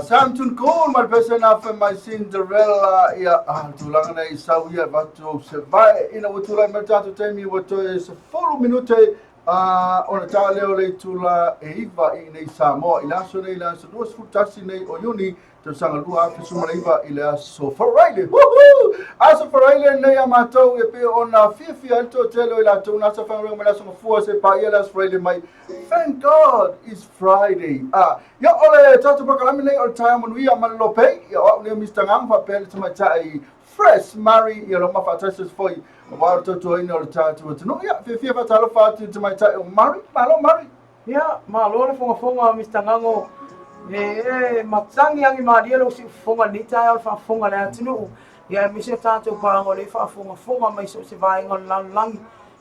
Samson Cool ma le pesena fe mai Cinderella ia tulaga nei sau ia vatu se vai ina ua tulai mai tatou taimi ua toe 10 minute ona ta lea o le itula e 9 i nei Samoa i le aso nei, le aso 21 nei o Iuni tausaga 2019 i le aso Friday. Woohoo! Aso Friday nei a matou e pe ona fiafia ai le toatele o i latou na asa faigaluega mai le aso Gafua se paia le aso Friday mai. Thank God it's Friday. Ia o le tatou polokalame nei o le taeao manuia ma le lopei. Ia o au nei o Mr. Ngang faapea le tamaitai Fresh Murray ia lo mafaatasi atu foi aua o le tautuaina o le tatou atunuu. Ia fiafia faatalofa atu i le tamaitai o Murray. Malo Murray. Ia, malo le fogafoga Mr. Ngango. E matagi agi malie lou siufofoga i lenei taeao i le faafofoga a le atunuu. Ia aemaise o tatou paga o lea e faafogafoga mai so o se vaega o le lalolagi.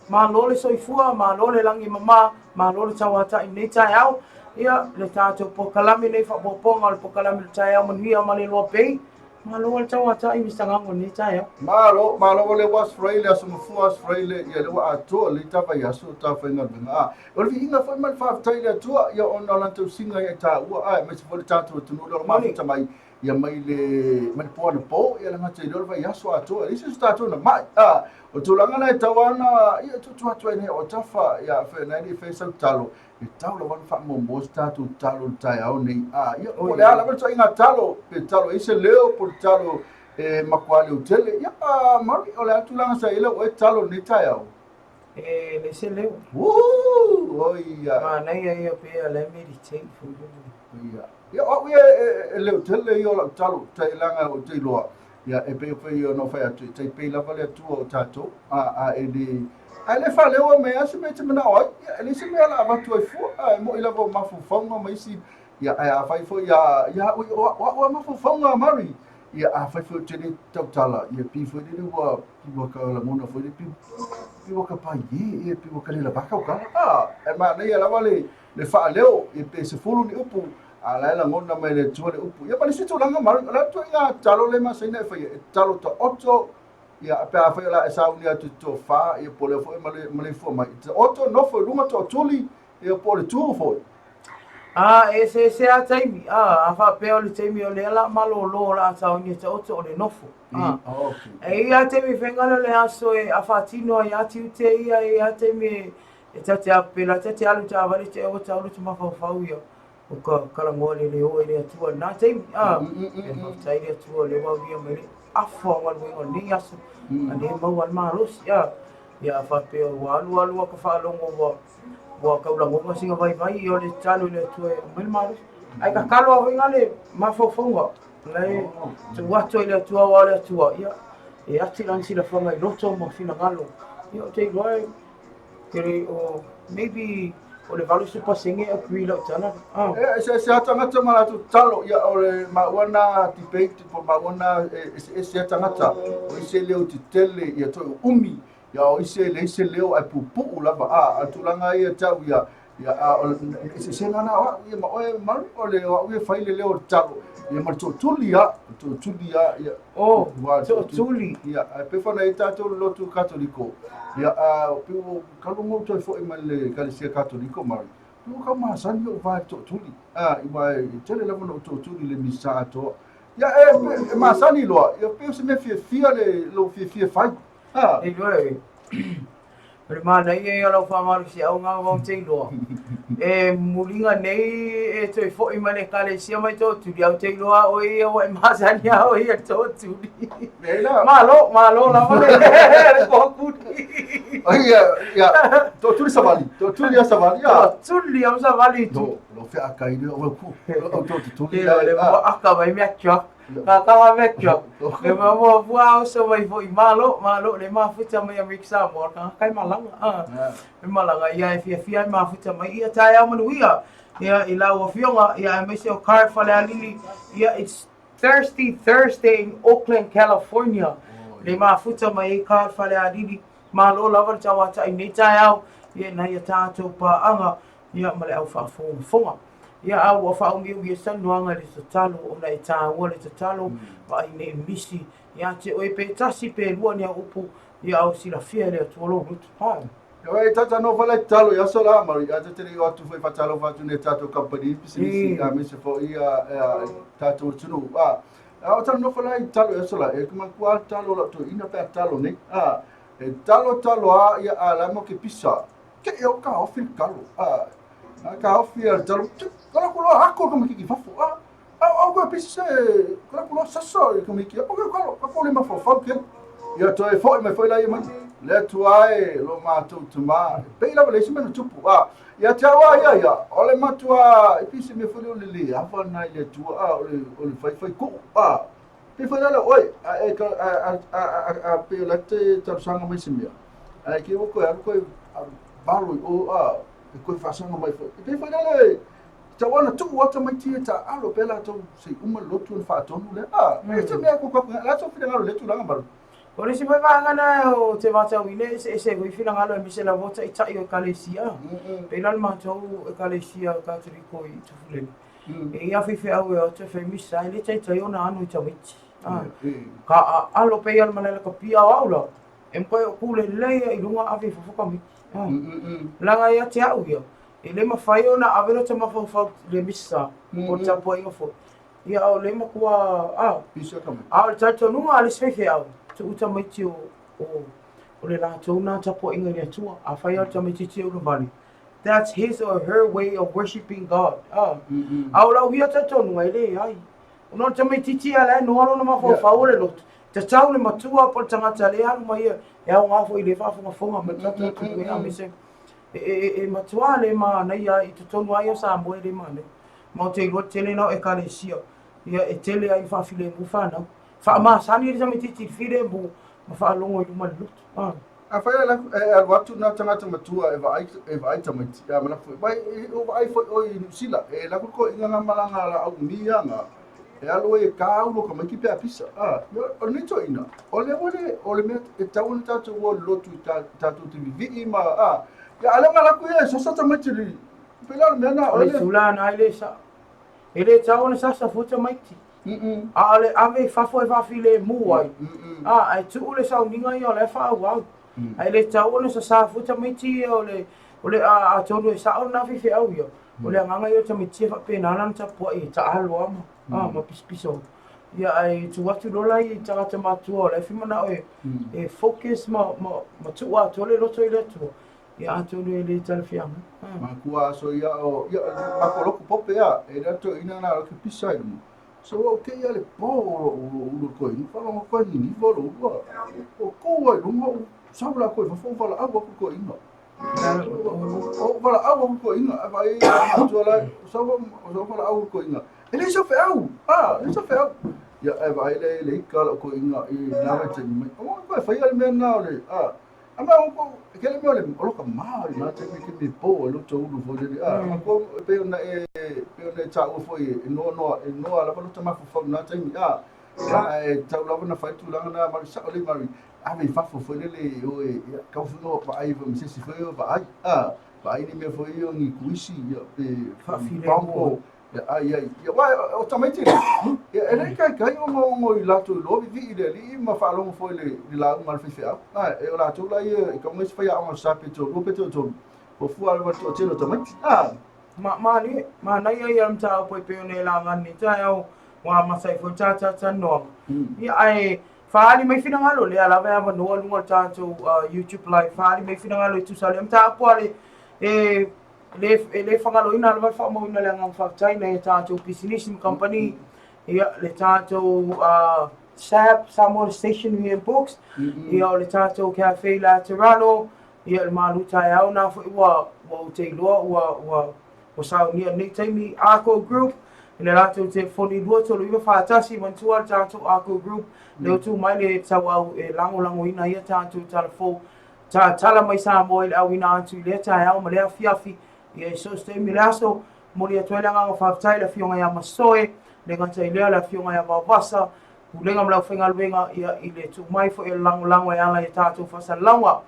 Malo le soifua, malo le lagi e mama, malo le tauatai i lenei taeao. Ia, le tatou polokalame nei faaopoopoga o le polokalame o le taeao manuia ma le loa bei. Malo le tauata'i Mister Gago i lenei taeao. Malo, malo o le ua Aso Faraile, Aso Mafua Aso Faraile, ia lea ua atoa lenei ta vaiaso o ta faigaluega. A, o le viiga foi ma le faafetai i le Atua, ia ona o lana tausiga ia i taua, a, aemaise foi le tatou atunuu lea o lo o mafuta mai, ia mai le, mai le po anapo, ia le gata i lea o le vaiaso atoa, e leai se isi o tatou na mai. A, o tulaga na e tatau lava ona, ia, tuutuu atu ai nei o tafa, ia, afai na e le i faia sau talo, E tatau lava ona faamuamua se tatou talo i le taeao nei. A, ia, po o le a lava le ituaiga talo, pe talo e i ai se leo, po o le talo e matua leo tele. Ia, Murray, o le a le tulaga sa i ai lau oe talo i lenei taeao? E leai se leo. Woo! Oi ia. Manaia ia pei o la e meditate foi lele. Ia. Ia, o au ia e leo tele ia o lau talo, tai leaga ou te iloa. Ia, e pei foi ona ou fai atu, e tai pei lava le Atua o tatou, a, a e le, a e le faaleoa mai lava se mea e te manao ai, ia, e leai se mea o le a avatu ai fua, a e moni lava o mafaufauga ma isi, ia, ae afai foi ia, ia au, o, o au lava mafaufauga, Murray, ia, afai foi ou te le tautala, ia, pei foi lele ua, pei ua ka lagona foi lele, pei, pei ua ka paie, ia, pei ua ka le lavaka au tala, a, e manaia lava le, le faaleo, ia pe 10 ni upu, a la e lagona mai e le Atua le upu. Ia ma le isi tulaga ma o le a ituaiga talo le masani ona e faia, e talo taoto, ia pe afai o le a e sauni atu i te toafa, ia po o lea foi e maleifua mai. Taoto, nofo i luga tootuli, ia po o le tu foi. A, e eseese lava taimi, a, a faapea o le taimi o lea o le a malolo o le a sauni e taoto o le nofo. A, e i ai lava taimi faiga lea o le aso e a faatino ai lava tiute ia, e i ai lava taimi e E ta te alu pela, ta te alu taavale te aua taulu te mafaufau ia o ka kalagoa le leo e le Atua i lena taimi. A, e faafetai le Atua o lea ua aulia mai le afa o galuega o lenei aso, a lea e maua le malosi. A, ia a faapea ua alu alu a ka faalogo ua ua tau lagona sina vaivai, ia o le tatalo i le Atua e aumai le malosi. Ae tatalo lava foi na le mafaufauga, la e tuu atu ai i le Atua aua o le Atua, ia e ati lana silafaga i loto ma finagalo. Ia ou te iloa e Kere o maybe o le 80% e agree lau tala. Ah. E eseese lava tagata ma latou tatalo. Ia o le maua na debate po o maua na e eseese lava tagata. O isi e leo tetele ia toe uumi. Ia o isi e leai se leo ae puupuu lava. A, a tulaga ia tau ia ia a o le eseesega na o au ia ma oe Murray o le o au ia e fai le leo o le talo ia ma le tootuli a, le tootuli a ia. Oh, tootuli. Ia, ae pei foi ona i ai tatou i le lotu Katoliko. Ia, a, pei ua talu ona ou toe foi mai le Ekalesia Katoliko, Murray, pei ua tau masani lou va i le tootuli. A, aua e tele lava ona ou tootuli i le Misa atoa. Ia, e, e masani loa, ia pei o se mea fiafia le, lou fiafia fai. A. E iloa e, O le manaia ia o lau faamalosiau ga vau te iloa. E muliga nei e toe foi mai le Ekalesia mai tootuli, au te iloa a oe ia ua e masani a oe ia tootuli. Malo, malo lava le le tootuli. Ai ia, ia, tootuli savali, tootuli ia savali ia. Tootuli au savali tu. Lo feakai le o ku, o tootuli. Le mo aka mai mea chuak. Kakawa me kia. Le ma mo fua o so mai foi malo, malo le mafuta mai Amerika Samoa ka kai malanga. Ah. E malanga ia e fia fia e mafuta mai ia taeao manuia. Ia i lau afioga ia aemaise o Card Falealili. Ia it's Thirsty Thursday in Oakland, California. Le mafuta mai ai Card Falealili. Malo lava le tauata'i nei taeao ia nai a tatou paaga ia ma le au faafogafoga. Ia a ua faaumiumi ai se talanoaga i le tatalo ona e taua le tatalo vaai nei misi ia te oe pe tasi pe lua ni au upu ia au silafia e le Atua lou loto. Hai. Ia e tata no fale tatalo ia aso la Mari a te le o atu foi fatalo fatu ne tatou company pisinisi a me se foi ia tatou atunuu a a o talo no fale tatalo ia aso la e kuma kua tatalo la to ina pe tatalo nei a e talo talo a ia a la mo ke pisa ke e o ka ofi le talo a A ka ofi a le talo, ka lako loa ako ka makiki fafo. A, au, au ka pisa se, ka lako loa sasa i ka makiki. O ka kalo, ka kole mafaufau ke. Ia toe foi mai foi la ia mai. Le Atua e lo matou tama. Pei lava le isi mea na tupu. A, ia te au a ia ia, o le matua, e pei se mea foi lea o le le ava na i le Atua, a, o le, o le faifai kuu. A, pei foi lea oe, a, e, a, a, a, a, a, pei o la te talosaga mai se mea. A e ke ua koe alu koe valo i o, a, e koe faasaga mai foi. E pei foi lele e tatau ona tuu atu tamaiti e taaalo pea latou se i uma le lotu ona faatonu lea. A, e se mea ko ko la so finagalo le tulaga malu. O le isi foi vaega lena ou te matauina e eseese foi finagalo aemaise lava o taitai o Ekalesia. Pei la le matou Ekalesia Katoliko i Tufulele, e i ai lava faifeau e o atu e fai misa, e le taitai ona ano i tamaiti. Ka aalo pei a le malae lakapi a o au la, e mafai o ku lelei ai i luga ave i fafo tamaiti. Leaga ia te au ia, e le mafai ona ave lota mafaufau i le misa po o le tapuaiga foi. Ia a o le matua a. A o le talitonuga a le isi faifeau, tuu tamaiti o o le latou na tapuaiga i le Atua. Afai lava o le tamaitiiti e ulavale, that's his or her way of worshipping God. A o lau ia talitonuga e leai. Ona o le tamaitiiti ia la e noa lona mafaufau o le lotu, tatau le matua po o le tagata lea e alu mai ia, e aoga foi i le faafogafoga mai le tatou atunuu e aemaise e matua le manaia i totonu lava ia o Samoa e le manaia. Ma ou te iloa tele la o ekalesia ia e tele ai faafilemu fanau. Faamasani le tamaitiiti i le filemu ma faalogo i luma i le lotu. Ah. Afai e alu atu na tagata matua e vaai e vaai tamaiti a ma lafo vai o vaai foi oi i Niu Sila e lako ko inga nga malanga la au mi anga e alu ai e kāulo ka maiki pe a pisa a o lenei toeaina o le o le o le mea e tatau ona tatou o i le lotu tatou te vivii ma a ia a le nga lako ia e sosa tamaiti le pela le mea na o le tulaga ai le sa e le tatau ona sasa fua tamaiti a o le ave i fafo e faafilemu ai a ae tuu le sauniga ia o la e faaauau ae le tatau ona sasa fua tamaiti ia o le o le a atonu e sao lena faifeau ia o le agaga ia o tamaiti e faapena lana tapuai e taalo lava ma ma pisopiso ia ae tuu atu loa la i tagata matutua o la e fia manao e focus ma ma ma tuu atoa le loto i le Atua ia atonu e le talafeagai. Makua aso ia o ia makoloku pope a e le toeaina na ke pisa i luga. So o ke ia le po o o ulu ko inu fa longo ko ni ni fo lo ua. O ko ai lunga o sau la ko fa fo la au ko ina. O vala au ko ina a vai a tua la sau o vala au ko ina. E le so fe au. Ah, le so fe au. Ia e vai le le ka lo ko ina i na vai te mai. O ko e fai ale mea na o le ah A ma o ko ke le mea o le o loka ma i nā taimi ke me po e loto ulu fo lele a ma ko pe ona e pe ona e tāua foi e noa noa e noa lava lota mafaufau nā taimi a a e tau lava na fai tulaga na mari sao le mari ave i fafo foi lele o e ia kau foi o vaai foi ma se isi foi o vaai a vaai ni mea foi o ni kuisi ia pe Faafilemu. Ia, ai, ai. Ia, wa, o tamaiti le, ia, e le kaikai o ngo i latou iloa vivii i le alii ma faalogo foi i le, le lauga a le faifeau. A, e o latou la ia, e kau se faiaoga o le sa pe toalua pe toatolu. Fuafua lava le toatele o tamaiti. A. Ma, malie, manaia ia le mataupu e pei ona e laga nei taeao, ua amata ai foi le tatou talanoaga. Ia, ae faaali mai finagalo, lea lava e avanoa i luga o le tatou YouTube live, faaali mai finagalo e tusa o lea mataupu a le, e le, e le fagaloina lava le faamauina le agaga faafetai nai a tatou pisinisi ma kamupani, ia, le tatou SAB, Samoa Stationery and Books, ia, o le tatou Cafe Laterano, ia, le malu taeao na foi ua, ua ou te iloa ua, ua, ua saunia i lenei taimi, Arco Group, i le latou telefoni 239 41, manatua le tatou Arco Group, lea ua tu mai le tauau e lagolagoina ai a tatou tala fou. Tatala mai Samoa i le auina atu i lea taeao ma lea afiafi, ia i so o se taimi o le aso. Momoli atu ai le agaga faafetai i le Afioga ia Masoe, le gata i lea le Afioga ia Vaovasa, Pulega ma le aufaigaluega, ia i le tuu mai foi o le lagolago e ala i a tatou faasalalauga.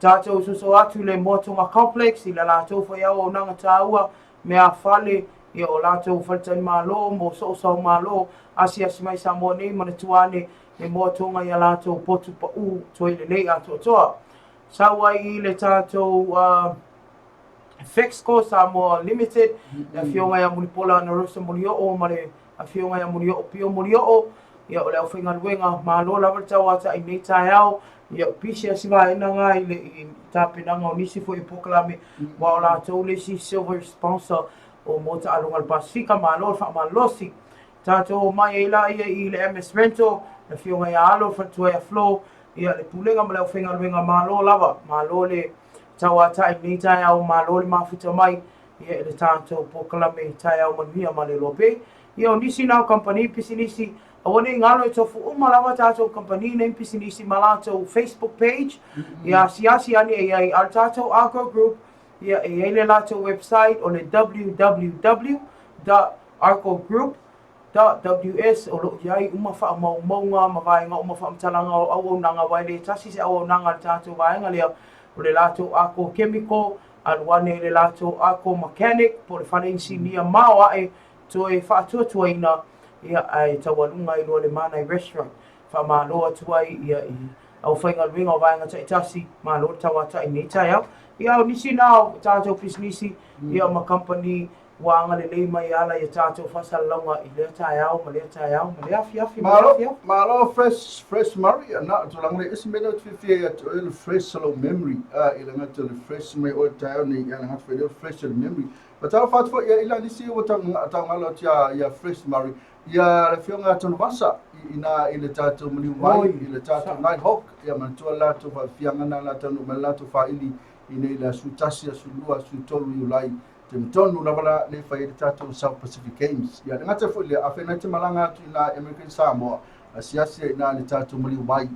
Tatou soso atu i le Moa Tonga Complex i le latou foi auaunaga taua, meafale, ia o latou faletalimalo mo soosoo malo, asiasi mai Samoa nei, manatua ane e moa tonga i a latou potu paʻū toe lelei atoatoa. Sau ai i le tatou Fexco Samoa Limited, le afioga ia Mulipola Anarosa Molioo ma le afioga ia Mulioo Pio Molioo, ia o le aufaigaluega, malo lava le tauatai i nei taeao, ia o pisi lava si vaega na i le i tapenaga o nisi foi o polokalame, aua o latou le isi silver sponsor o Mo Taaloga a le Pasefika, malo le faamalosi. Tatou omai ai laia i le MS Rental, le afioga ia Alo, le faletua ia Flo, ia le Pulega ma le aufaigaluega, malo lava, malo le tauatai i lenei taeao, malo le mafuta mai ia i le tatou polokalame Taeao Manuia ma le Lope. Ia o nisi na o kamupani pisinisi, aua ne i galo e tofu uma lava tatou kamupani nei pisinisi ma latou Facebook page, ia asiasi ane i ai a le tatou Arco Group, ia e i ai le latou website o le www. Arco Group. WS, o lo o i ai uma faamaumauga ma vaega uma faamatalaga o auaunaga aua e le tasi se auaunaga a le tatou vaega lea, o le latou Arco Chemical, alu ane i le latou Arco Mechanic po o le fale inisinia maoae toe faatuatuaina, Ia, ae taualuga ai loa le Manai Restaurant. Faamalo atu ai ia i aufaigaluega o vaega taitasi, malo le tauatai i lenei taeao. Ia, o nisi na o tatou pisinisi ia ma kamupani ua agalelei mai e ala i a tatou faasalalauga i lea taeao ma lea taeao ma lea afiafi ma lea Malo, afiafi. malo fresh, fresh Murray, na o tulaga le isi mea lea ou te fiafia ia te oe le fresh o lou memory, i le gata o le fresh mai oe taeao nei, ia le gata foi lea o le fresh o le memory. Faatalofa atu foi i la nisi ua taugalo atu ia Fresh Murray, ia le afioga ia Tonuvasa i ina i le tatou maliu mai Oi, i le tatou sa. Night Hawk, ia manatua le latou faafiafiaga na la taunuu mai le latou faili i nei le aso 1, aso 2, aso 3 Iulai te tonu lava la le fai ai le tatou South Pacific Games. Ia le gata foi lea, afai nai te malaga atu i na American Samoa, asiasi ai ina le tatou maliu mai,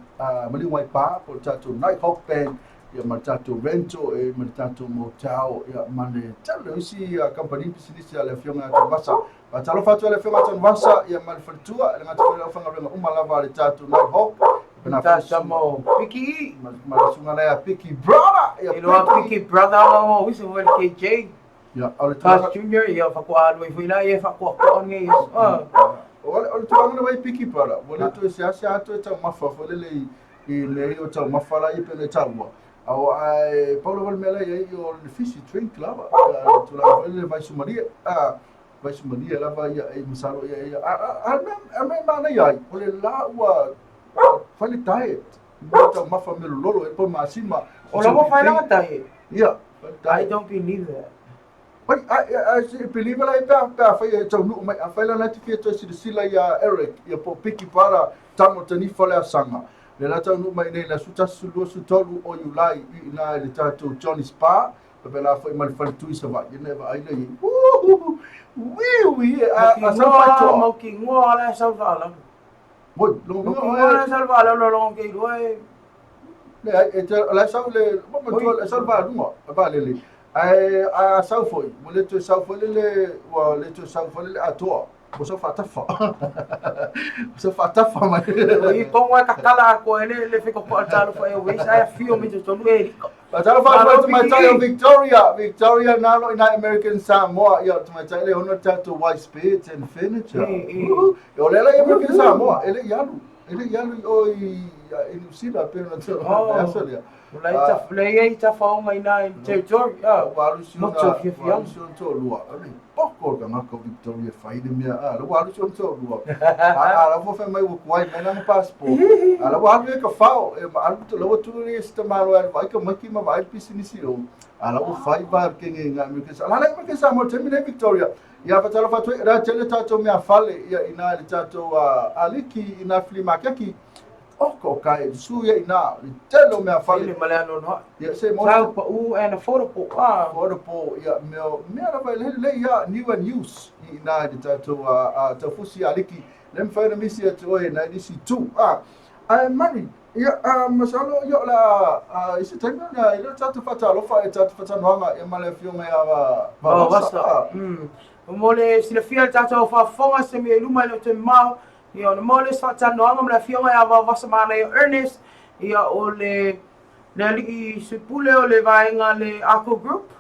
maliu mai pa po o le tatou Night Hawk Band, ia ma le tatou rental e ma le tatou motel, ia ma le tele o isi kamupani pisinisi a le afioga ia Tanuvasa. Faatalofa atu ai le afioga ia Tanuvasa, ia ma le faletua, le gata foi le aufaigaluega uma lava a le tatou Night Hawk. Pena foi Tama o Piki i. ma le susuga lea Piki Brother, ia Iloa Piki. Piki Brother o uso foi le KJ. Ia, o le Cars tulaga Junior, ia whakoa alua i foi la, ia whakoa nge yes. O le tulaga na wai Piki Brother, ua le toe seasea atu e taumafa foi lele i mea ia o taumafa la ia pe ona e taua. Au ae pau lava le mea la i ai o le fizzy drink lava. Ia, le tulaga foi lele vaisumalie. Vaisumalie lava ia e masalo ia ia. A mea manaia ai, o le la ua fai le diet. Mea taumafa mea lololo e po masima. O la whai langa tahi. Ia, fai le I diet. don't believe that. Oi, ai se believe la e pe fai e taunuu mai. A fai la na te fia toe silasila ia Eric, ia po Piki Para, tamo tanifa le asaga. Le la taunuu mai nei le aso 1, 2, 3 o Iulai i ina i le tatou Johnny's Bar. Pe la foi ma le faletui Savaii, ina e vaai le i. Uhuhu, wi wi, a Mau ki a sau faitoa. Mau ki ngoa la sau whaalalu. Moi, longo Mau ki ngoa ngoa e. la sau whaalalu longo ke ilua e. Le ai, e te la sau le, ma Oi. tua le sau va lunga, va le le. Ai a sau foi, mo le toe sau foi le ua le toe sau foi le atoa. Mo sau faatafa. Mo sau faatafa mai. O i kongo e kakala a koe le whiko ko talo fa e wis ai fio mi te tonu e rika. Faatalofa atu Malo ai tamaitai o Piki. Victoria, Victoria nalo ina American Samoa, ia tamaitai le ona tatou Wise Beds and Furniture. E, e. Uhu. O le la i American Samoa, e le i alu. E le i alu i o i New Zealand pe ona te Oh. aso lea. O la i ta le i ta whaonga ina i territory. Ua alu si ona, Motu ua fiafiaga. alu si ona toalua. O le poko o le tagata o Victoria fai le mea. La ua alu si ona toalua. A la ua fai mai ua kuai mai lana passport. A la ua alu e ka fao. E ma alu la ua tu le se tamalo e vai ka maki ma vai pisinisi o. A la ua fai va ke nge nga American Samoa. La la American Samoa te mine Victoria. Ia fatalofa atu ai, ra tele tatou mea fale ia ina le tatou aliki ina flea market. Oko kai su ia ina le tele o mea fale. Ile male ano noa. Ia se mo Sau pa u and affordable. Affordable ia mea mea lava le le ia new and use i ina le tatou taufusi aliki le mawhai na misi atu oe na nisi tu. Ai Murray, ia masalo ia o la i se taimi na i le tatou faatalofa e tatou faatanoaga ia ma le afioga ia Oh, Vavasa. wasa. Mo le silafia le tatou faafofoga se mea i luma i le te mau. Ia o le mo le faatanoaga ma le afioga ia Vaovasa Manaia Ernest. Ia o le alii sui pule o le vaega le Ako Group.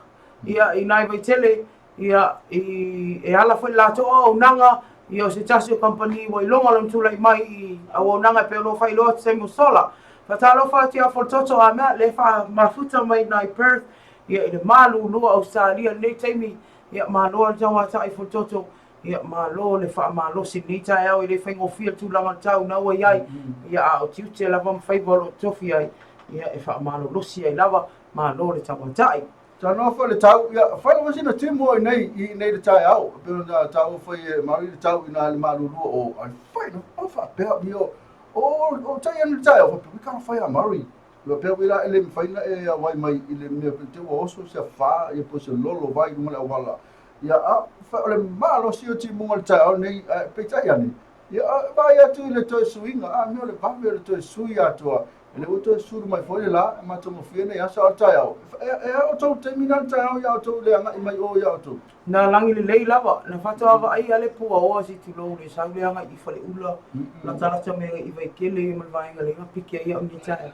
Ia i nai Vaitele. Ia i e ala foi le latou auaunaga. Ia o se tasi o kamupani ua iloga lona tulai mai i auaunaga e pei ona faailoa atu taimi ua sola. Faatalofa atu ia Foletoto a mea le faamafuta mai nai Perth. Ia i le malulua Australia lenei taimi. Ia malo le tauatai Foletoto. Ia malo le faamalosi lenei taeao e le faigofie le tulaga tau na ua iai. Ia a o tiute lava ma faiva o lo o tofi ai. Ia e faamalolosi ai lava malo le tauatai. Tanoa foi le tau, ia, fai lava sina timu o nei, i nei le taeao, pe ona tau foi e Murray le tau i nā le malulua o, ai fai na, o faapea mi o, o tai anu le taeao, faapea, wi kana fai a Murray. Ua pea wila e le mwhai na e a wai mai i le mea pe te ua oso se wha, ia po se lolo vai lunga le awala. Ia, a, o le malosi o timunga le taeao nei, a, peitai ane. Ia, a, vai atu i le toe suiga, a, mea o le vave o le toe sui atua. E le ua toe sulu mai foi le la, e matagofie nei aso a o le taeao. E a o tou taimi na le taeao ia o tou le agai mai o ia o tou. Na langi lelei lava, na faatoa vaai ale pua oa si tulou le sau le agai i Faleula, latalata me i Vaitele ma le vaega le piki ai au ni taeao.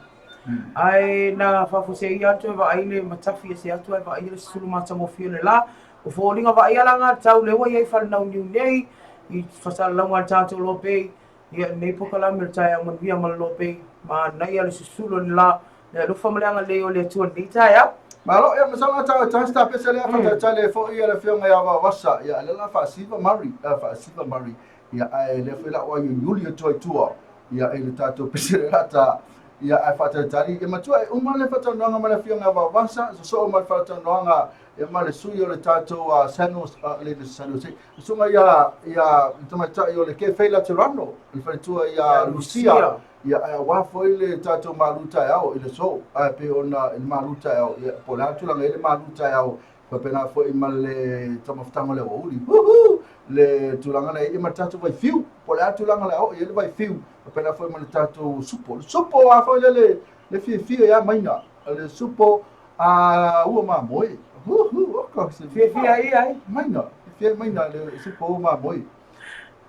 Ae na faafuasei atu e vaai le matafi e se atu ai vaai le sulu matagofie o le la. O foliga vaai ala ngā tau le ua iai whalenau niu nei. i faasalalauga a le tatou Lopei, ia lenei polokalame o le Taeao Manuia ma le Lopei, manaia le susulu o le la, le alofa ma le agalelei o le Atua i lenei taeao. Malo, ia masalo a tau tasi ta pese lea faatalitali ai foi le afioga ia Vaovasa, ia lea la faasiva Murray, faasiva Murray, ia ae lea foi la ua iuliuli atu ai tua, ia i le tatou pese lea la ta, ia ae faatalitali, ia matua e uma le faatalanoaga ma le afioga ia Vaovasa, sosoo ma le faatalanoaga ia ma le sui o le tatou San Jose, le San Jose, le susuga ia, ia le tamaitai o le Kefe Laterano, le faletua ia Lucia, ia ae aua foi le tatou malu taeao i le aso, ae pei ona i le malu taeao, ia po o le a le tulaga i le malu taeao, faapena foi ma le taumafataga o le aoauli, Woohoo! Le tulaga la i ai ma le tatou vaifiu, po o le a le tulaga la oo i ai le vaifiu, faapena foi ma le tatou supo. Le supo a foi lele, le fiafia ia maina, le supo a ua mamoe. Woohoo! Oka, se Fiafia ai ai. Maina, fiafia maina le supo ua mamoe.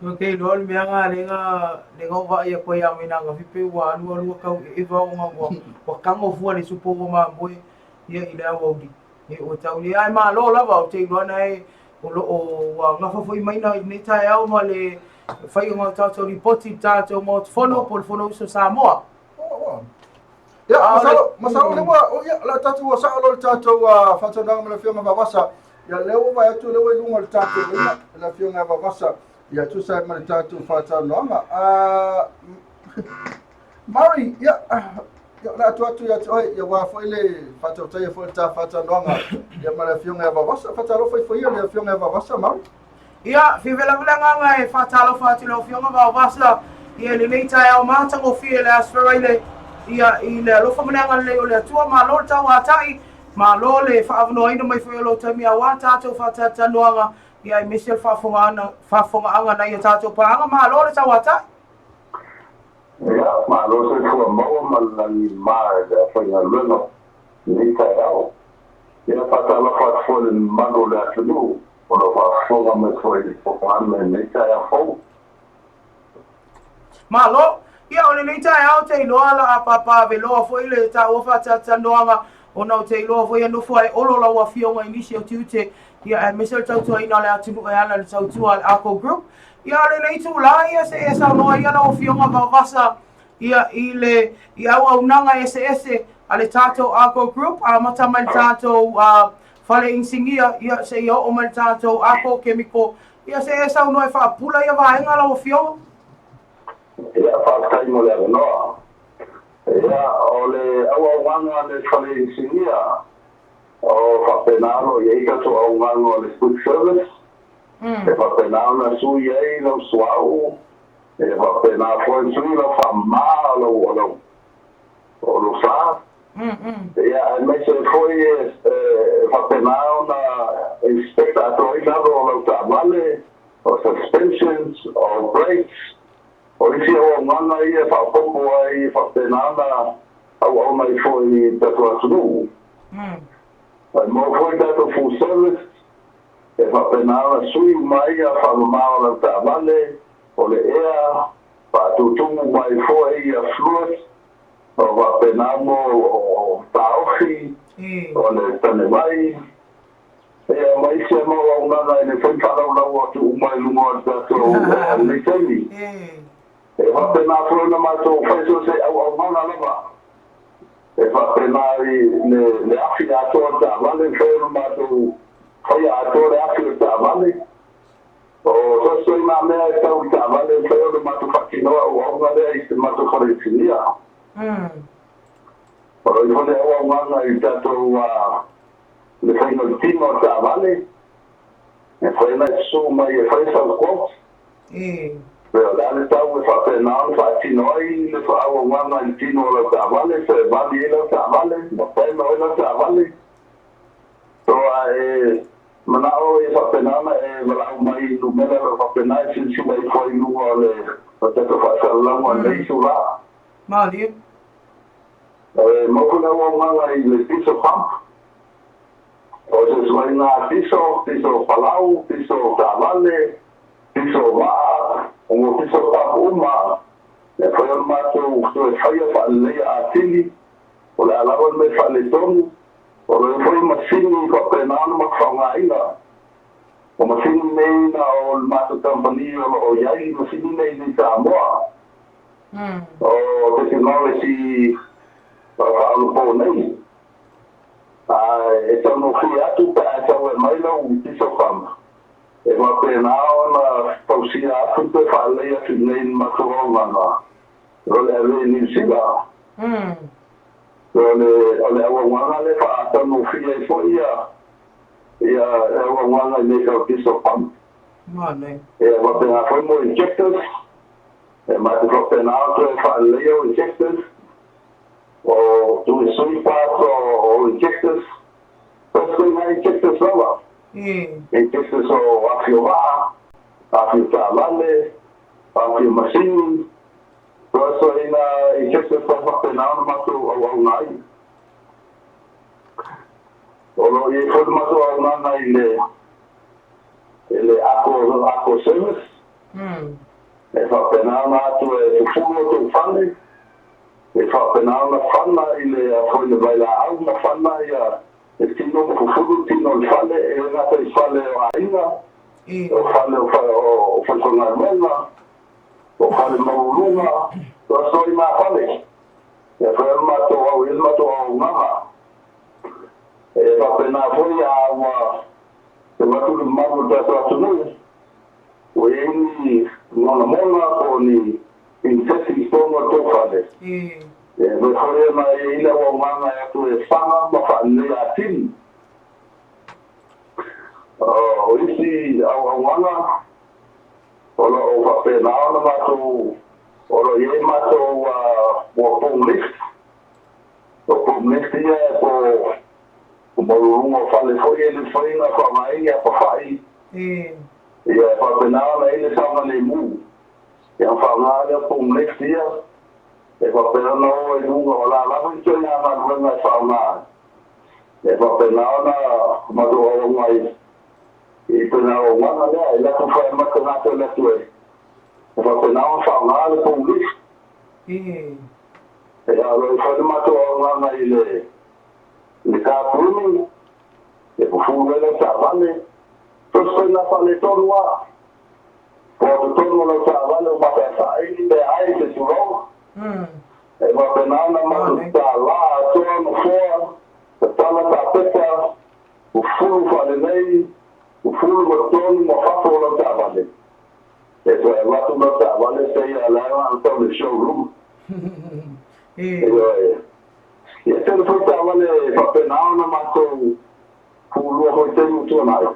Ou te iloa le mea lena lea na lea na ou vaai atu ai ia Maina pei ua alu alu ua tau eva ona ua ua tago fua le supo ua mamoe ia i le aoauli. Ia ua tau le ae malo lava ou te iloa nae o lo o ua gafa foi Maina i lenei taeao ma le faiga o tatou lipoti i le tatou Maota Fono po o le Fonousu a Samoa. Ia, masalo, masalo lea ua, oh, ia, la tatou ua sao loa le tatou faatalanoaga ma le Afioga Vaovasa. Ia, lea ua vaai atu, lea ua i luga o le tatou laina, le Afioga Vaovasa, ia, tusa ai ma le tatou faatalanoaga. Murray, ia, ia, o le a tuu atu ia te oe, ia, aua foi le faatautaia foi o le ta faatalanoaga, ia, ma le Afioga Vaovasa. Faatalofa ifo ia le Afioga Vaovasa, Murray. Ia, fiafia lava le agaga e faatalofa atu i lau Afioga Vaovasa ia i lenei taeao matagofie i le Aso Faraile, ia, i le alofa ma le agalelei o le Atua. Malo le tauatai, malo le faaavanoaina mai foi o lou taimi aua tatou faatalatalanoaga, ia, aemaise o le faafofogaaga, faafofogaaga nai a tatou paaga. Malo le tauatai. Ia, malo soifua maua ma le lagi ma i le aufaigaluega i lenei taeao. Ia, faatalofa atu foi i le mamalu o le atunuu o lo o faafofoga mai foi i le polokalame i lenei taeao fou. Malo! Ia, o lenei taeao ou te iloa la a papaveloa foi le taua faatalatalanoaga ona ou te iloa foi e nofo ai Olo lau afioga i nisi o tiute, ia, aemaise o le tautuaina o le atunuu e ala i le tautua a le Arco Group. Ia, o lenei itulā ia se i e saunoa ia lau afioga Vaovasa ia i le i auaunaga eseese a le tatou Arco Group, amata mai le tatou fale inisinia, ia seia oo mai le tatou Arco Chemical. Ia se i e saunoa e faapula ia vaega lau afioga. Ia, faafetai mo le avanoa. Ia, o le auaunaga a le fale inisinia, o faapena o lo o i ai tatou auaunaga o le quick service, e faapena ona sui ai lau suauu, e faapena foi sui lau faamama o lau, o lau, o lou sa. Ia, aemaise foi e faapena ona inspect atoa ai lalo o lau taavale, o suspensions, o brakes, o isi auaunaga ia e faaopoopo ai e faapena ona auauna ai foi i le tatou atunuu. E maua foi tatou full service, e faapena ona sui uma ai faamama o lau taavale, o le ea, faatutumu mai foi ia fluid, o faapena mo o taofi, o le tanevai, ia ma isi mau auaunaga e le mafai ona faalaulau atu uma i luga o le tatou lenei taimi. E faapena foi ona matou fai so o se auaunaga lava. E faapena i le afi atoa o le taavale, e mafai ona matou faia atoa le afi o le taavale. O so o se ituaiga mea e tau i le taavale, e mafai ona matou faatinoa auaunaga lea i se matou fale inisinia. O lo o i ai foi le auaunaga i tatou le faiga o le tino o le taavale, e mafai ona e susu mai e fai sau quote. Pe o le a le tau e faapena ona faatino ai le auaunaga i le tino o lau taavale, pe vali ai lau taavale, ma prema ai lau taavale. So a e manao e faapena ona e valaau mai i numera o lo o faapena e silasila ifo ai i luga o le tatou faasalalauga o lenei itulā. Malie. E mau foi le auaunaga i le diesel pump, o se ituaiga diesel, diesel palau, diesel taavale, diesel vaa, o diesel pump uma e mafai ona matou toe faia faaleleia atili, o le a lava le mea faaletonu, o lo o i ai foi masini faapena ona matou faaaogaina. O masini nei na o le matou kamupani o lo o i ai masini nei i Samoa. O tekonolosi faaonapo nei. Ae e taugofie atu pe a e tau e mai lau diesel pump. E faapena ona fausia atu pe faalelei atu i inei i le matou auaunaga o le ave i Niu Sila. O le o le auaunaga lea e faataugofie ai foi ia ia auaunaga i mea tau diesel pump. E faapena foi mo injectors. E matou faapena ona toe faaleleia o injectors. O tuisui parts o injectors. First nai injectors lava. Injectors o afi o vaa, afi o taavale, afi o masini. So ina injectors sa faapena ona matou auauna ai. O lo o i ai foi le matou auaunaga i le i le ako ako service. E faapena ona atu e fufulu o tou fale. E faapena ona fana i le foi le vailaau ma fana ia le tino ma fufulu tino o le fale, e le gata i fale o aiga, o fale o falefaigaluega, o fale maualuluga, o so i mā fale. Ia foi o le matou au i le matou auaunaga. E faapena foi a ua avatu le mamalu o le tatou atunuu, ua i ai ni monamona po o ni insect i totonu o le tou fale. E mea foi ona e i ai le auaunaga e atu e faga ma faaleleia atili. O isi auaunaga o lo o faapena ona matou, o lo o i ai matou mo boom lift. O boom lift ia e po o maualuluga o fale foi e le mafai ona faaaogaina ni apefai. Ia e faapena ona i ai le saogalemu. Ia ona faaaoga lea o boom lift ia e faapena ona o ai i luga o la lava ituaiga galuega e faaaoga ai. E faapena ona matou auauna ai i ituaiga auaunaga lea. E le atu fai mai tagata le atu e faapena ona faaaoga le boom lift. Ia o lo o fai le matou auaunaga i le car grooming, e fufulu ai lau taavale. So se faiga faaletonu lava. Po o totonu o lau taavale o mataitai ni meaai se tulou. E faapena ona matou tatala atoa nofoa, tatala kapeta, fufulu faalelei, fufulu ma totonu ma fafo o lau taavale. E toe avatu lau taavale pei lava la na o tau i le showroom. Ioe. Ia tele foi taavale e faapena ona matou fufulua foi i taimi ua tuanai.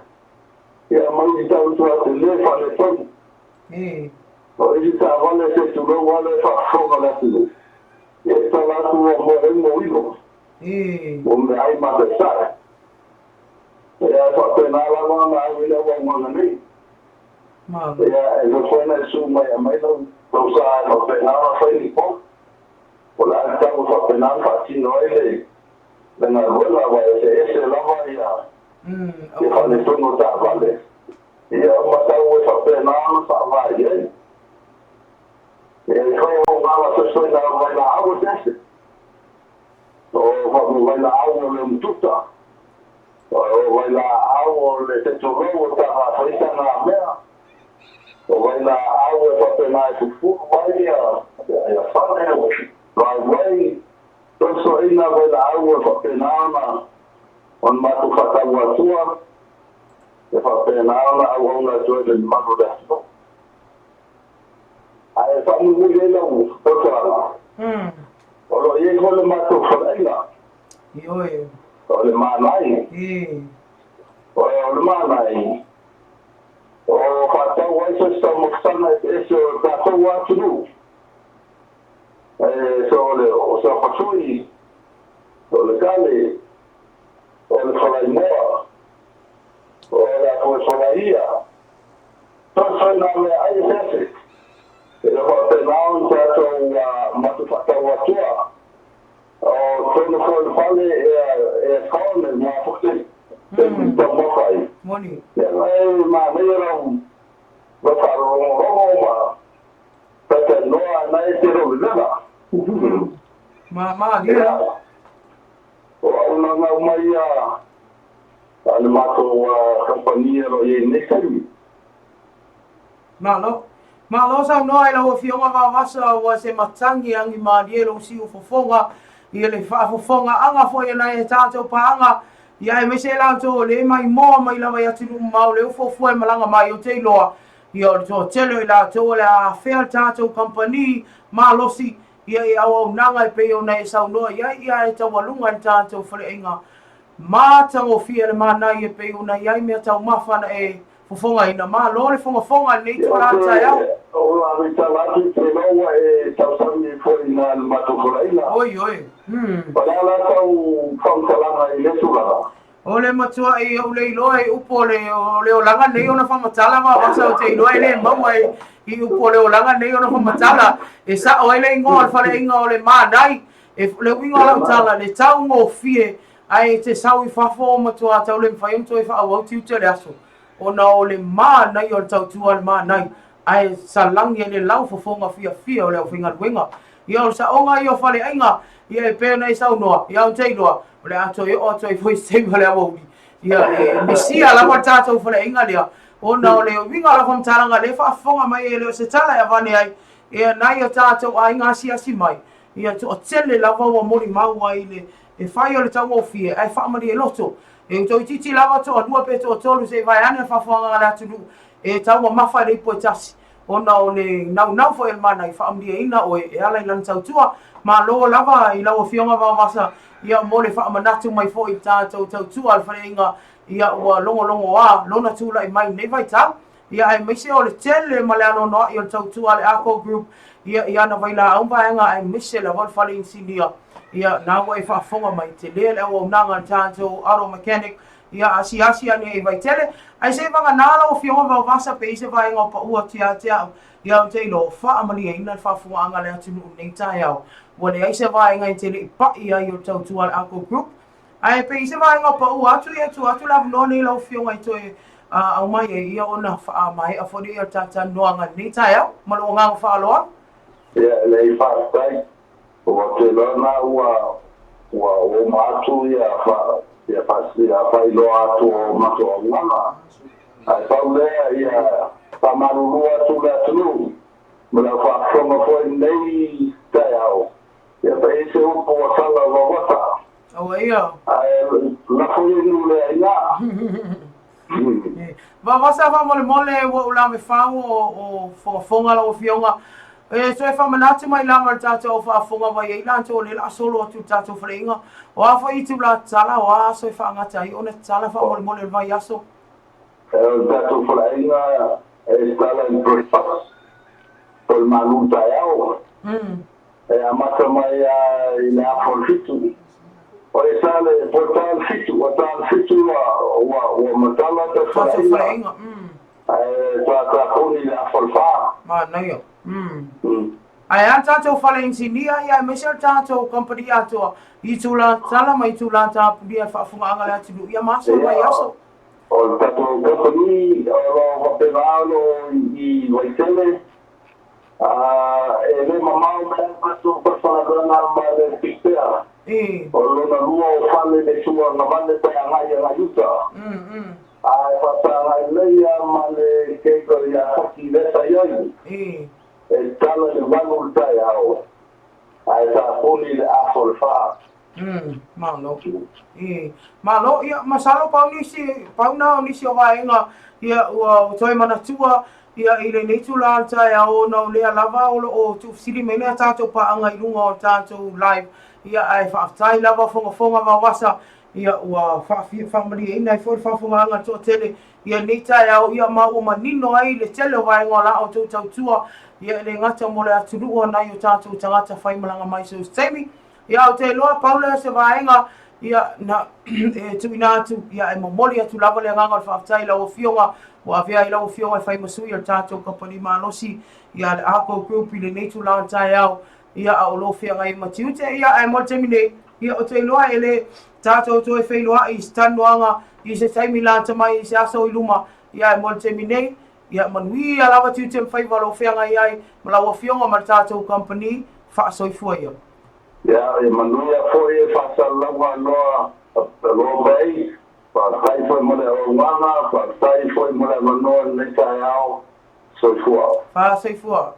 Ia ma isi tau atu tele faaletonu. O isi taavale se tulou lava lea e faafofoga le atunuu. Ia e tatala atu ua moe ai mauilo. Ua meaai mataitai. Ia e faapena lava ona au ai le auaunaga nei. Ia e mafai ona e susu mai e aumai lau sa e faapena ona fai ni quote. O le a le tau e faapena ona faatino ai le galuega aua e eseese lava ia faaletonu o taavale. Ia ma tau e faapena ona faaaoga i ai. Ia e fai auaunaga soisoiga o vailaau eseese. O vailaau o le umututa, o vailaau o le setulou o taga fai taga mea, o vailaau e faapena e fufulu ai ia fale o driveway, soisoiga vailaau e faapena ona matou faatau atua, e faapena ona auauna atu ai le mamalu o le atunuu. Ae faamulimuli ai lau fautuaga, o lo o i ai foi le matou faleaiga. O le Manai. O le Manai, o faatau ai se taumafataga eseese o le tatou atunuu. E, so o le o sapasui, o le kale, o le falaimoa, o le afua falaia. Soisoi nā meaai eseese. E le faapena ona tatou matou faatau atua. O totonu foi o le fale e aircon e mafuta taimi taumafa ai. Ia e manaia lau faalogologo ma talatalanoa na e te lou levela. Malie. O auaunaga uma ia a le matou kamupani o lo o o i ai i lenei taimi. Malo. Malo saunoa i lau Afioga Vaovasa ua se matagi agi malie lou siufofoga i le faafofogaaga foi a nai a tatou paaga ia aemaise i latou o le maimoa mai lava i atunuu mamao lea ua fuafua e malaga mai ou te iloa ia o le toatele o i latou o le a afea le tatou kamupani malosi ia i auaunaga e pei ona e saunoa i ai ia e taualuga i le tatou faleaiga matagofie le manaia e pei ona i ai mea taumafa na e fofogaina. Malo le fogafoga i lenei itula o le taeao. O la me tala atu i te loa e tausami foi i na le matou folaina. Oi, oi. O le a la tau faamatalaga i lea tulaga? O le matuai ou le iloa i upu o le, o le olaga nei ona faamatala Vaovasa ou te iloa e le maua i, i upu o le olaga nei ona faamatala e sao ai le igoa o le faleaiga o le Manai. E, le uiga o lau tala, le taugofie ae e te sau i fafo o matua tau le mafai ona toe faaauau tiute o le aso ona o le manaia o le tautua a le Manai ae salani ai le laufofoga fiafia o le aufaigaluega. Ia o le saoga ia o faleaiga, ia e pei ona e saunoa, ia ou te iloa, o le a toe oo atu ai foi i se taimi o le aoauli. Ia e misia lava le tatou faleaiga lea, ona o le uiga o lau faamatalaga lea e faafofoga mai e le o se tala e avane ai, ia nai o tatou aiga asiasi mai, ia toatele lava ua molimau ai le e fai o le taugofie ae faamalie loto. E toeitiiti lava toalua pe toatolu se i vaeane le faafofoga a le atunuu e taumamafa i le ipu e tasi, ona o le naunau foi o le mana i faamalieina oe e ala i lana tautua. Malo lava i lau Afioga Vaovasa, ia mo le faamanatu mai foi i le tatou tautua a le Faleaiga, ia ua logologoa lona tulai mai i lenei vaitau. Ia aemaise o le tele ma le anoanoai o le tautua a le Arco Group ia i ana vailaau vaega aemaise lava o le fale inisinia. Ia na ua e faafofoga mai, tele le auaunaga a le tatou auto mechanic ia asiasi ane i Vaitele. Ae se i vagana lau Afioga Vaovasa pe i se vaega o pau atu ia te au, ia ou te iloa ua faamalieina le faafofogaaga a le atunuu i lenei taeao. Ua leai se vaega e te le i pai ai o le tautua a le Arco Group. Ae pe i se vaega o pau atu ia tuu atu le avanoa nei lau Afioga i toe aumai ai ia ona faamaea foi lea o le talatalanoaga i lenei taeao. Ma lou agaga faaaloalo. Ia, leai faafetai. Ua te iloa na ua ua uma atu ia fa ia fa ia faailoa atu o matou auala. Ae pau lea ia faamalulu atu le atunuu ma le au faafofoga foi i lenei taeao, ia pe i ai se upu ua sala vavata. Aua ia. Ae lafo ia i nuu lea i ina. Vavasa faamolemole ua ou lavefau o fogafoga lau afioga. E toe faamanatu mai lava i le tatou au faafofoga mai ai latou o lea o le a solo atu i le tatou faleaiga. O a foi itula tatala, o a aso e faagata ai ona tatala faamolemole o le vaiaso? O le tatou faleaiga e tatala i le breakfast po o le malu taeao. E amata mai lava i le afa o le fitu. O le sa le, po o le ta o le fitu, ua ta o le fitu ua, ua, ua matala ta faleaiga. Ae ta, ta koni i le afa o le fa. Manaia. Ae a le tatou fale inisinia ia aemaise o le tatou kamupani atoa i itula tatala ma itula tapunia i le faafofogaaga a le atunuu ia ma aso o le vaiaso. O le tatou kamupani o lo o faapena o lo o i Vaitele. A e le mamao mai le matou falegaluega ma le Pipea. O lona lua o fale le sua gavane pe agai agai uta. A e faafeagai lelei lava ma le keiko ia Saki lea sa i ai. E tala i le valu o le taeao, ae tapuni i le aso o le fa. Malo. Malo, ia, masalo pau nisi, pau na o nisi o vaega, ia, ua toe manatua, ia, i lenei itula o le taeao, ona o lea lava o lo o tuufesili mai le tatou paaga i luga o le tatou live, ia, ae faafetai lava fogafoga Vaovasa, ia, ua faamalieina ai foi le faafofogaaga a le toatele, ia, lenei taeao, ia, ma ua manino ai le tele o vaega o la outou tautua, ia, e le gata mo le atunuu o nai o tatou tagata faimalaga mai so o se taimi. Ia, ou te iloa pau lea o se vaega, ia, na e tuuina atu, ia, e momoli atu lava le agaga o le faafetai i lau Afioga, ua avea ai lau Afioga e fai ma sui o le tatou kamupani malosi, ia, le Arco Group i lenei itula o le taeao, ia, a o lo o feagai ai ma tiute, ia, ae mo le taimi nei, ia, ou te iloa e le tatou toe feiloai i se talanoaga i se taimi lata mai i se aso i luma, ia, ae mo le taimi nei, ia manuia lava tiute ma faiva o lo o feagai ai ma lau Afioga ma le tatou kamupani faasoifua ia. Ia, e manuia foi e faasalalauga loa loa mai, faafetai foi mo le auaunaga, faafetai foi mo. Soifua. Faasoifua.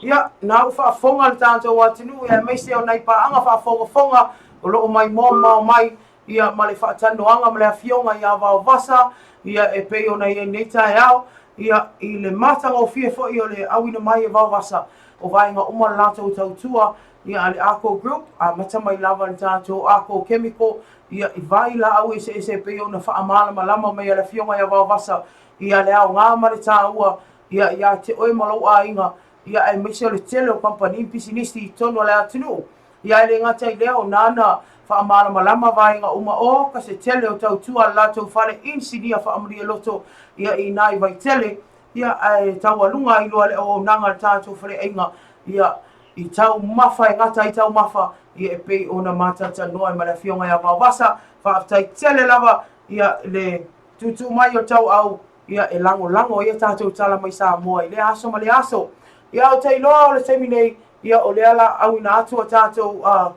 Ia, na ua faafofoga le tatou atunuu aemaise o nai paaga faafogafoga o lo o maimoa mamao mai ia ma le faatalanoaga ma le Afioga ia Vaovasa ia e pei ona i ai nei taeao ia i le matagofie foi o le auina mai e Vaovasa o vaega uma le latou tautua ia a le Arco Group amata mai lava i le tatou Arco Chemical ia i vailaau eseese e pei ona faamalamalama mai e le Afioga ia Vaovasa ia le aoga ma le taua ia ia te oe ma lou aiga ia aemaise o le tele o kamupani pisinisi i totonu o le atunuu. Ia e le gata i lea o nana faamalamalama vaega uma o ka se tele o tautua a le latou fale inisinia faamalie loto ia i ina i Vaitele ia ae taualuga ai loa le auaunaga a le tatou faleaiga ia i taumafa e gata ai taumafa ia e pei ona matalatalanoa ai ma le Afioga ia Vaovasa. Faafetai tele lava ia le tuutuu mai o le tauau ia e lagolago ai a tatou tala mai Samoa i lea aso ma lea aso. Ia ou te iloa o le taimi nei, ia o lea la auina atu a tatou uh,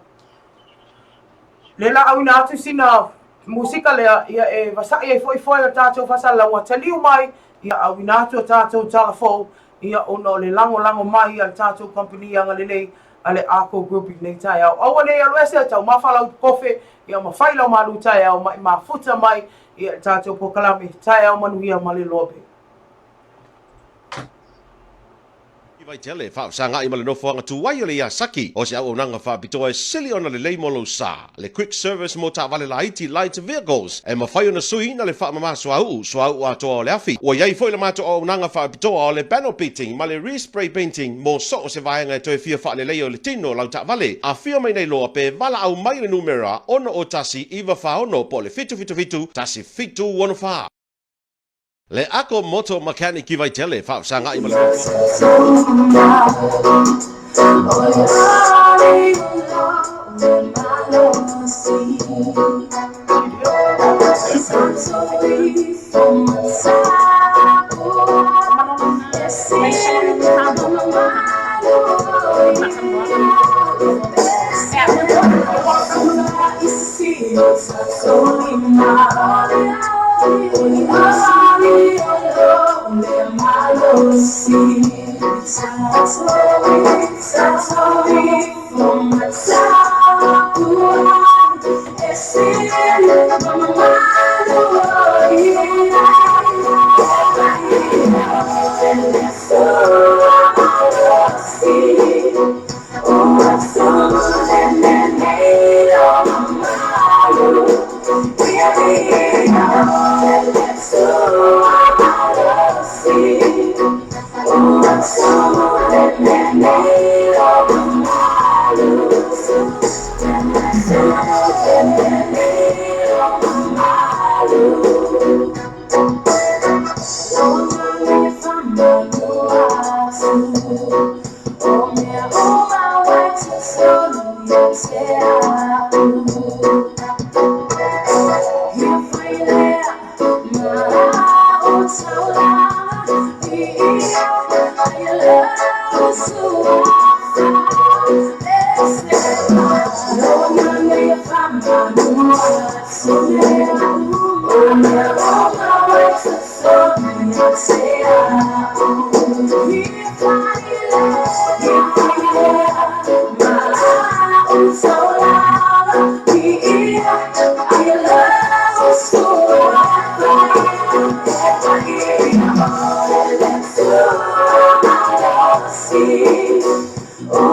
lea la auina atu sina musika lea, ia e vasa'i ai foi foe o tatou faasalalau taliu mai, ia auina atu a tatou tala fou, ia ona o le lagolago mai a le tatou company agalelei a le Arco Group i lenei taeao. Aua ne i alu ese, taumafa lau kofe, ia ma fai lau malu taeao ma i mafuta mai ia le tatou polokalame taeao manuia ma le loa. I Vaitele, faafesagai ma le nofoaga tuai o le Iasaki, o se auaunaga faapitoa e sili ona lelei mo lou sa, le quick service mo taavale laiti, light vehicles, e mafai ona suiina le faamama suauu, suauu atoa o le afi. Ua i ai foi le matou auaunaga faapitoa o le panel beating ma le respray painting mo so o se vaega e toe fia faaleleia o le tino o lau taavale. Afio mai nei loa pe valaau mai i le numera 601 946 po o le 777 1764. Le Ako Moto Mechanic i Vaitele, faafesagai ma le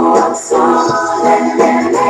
Oh,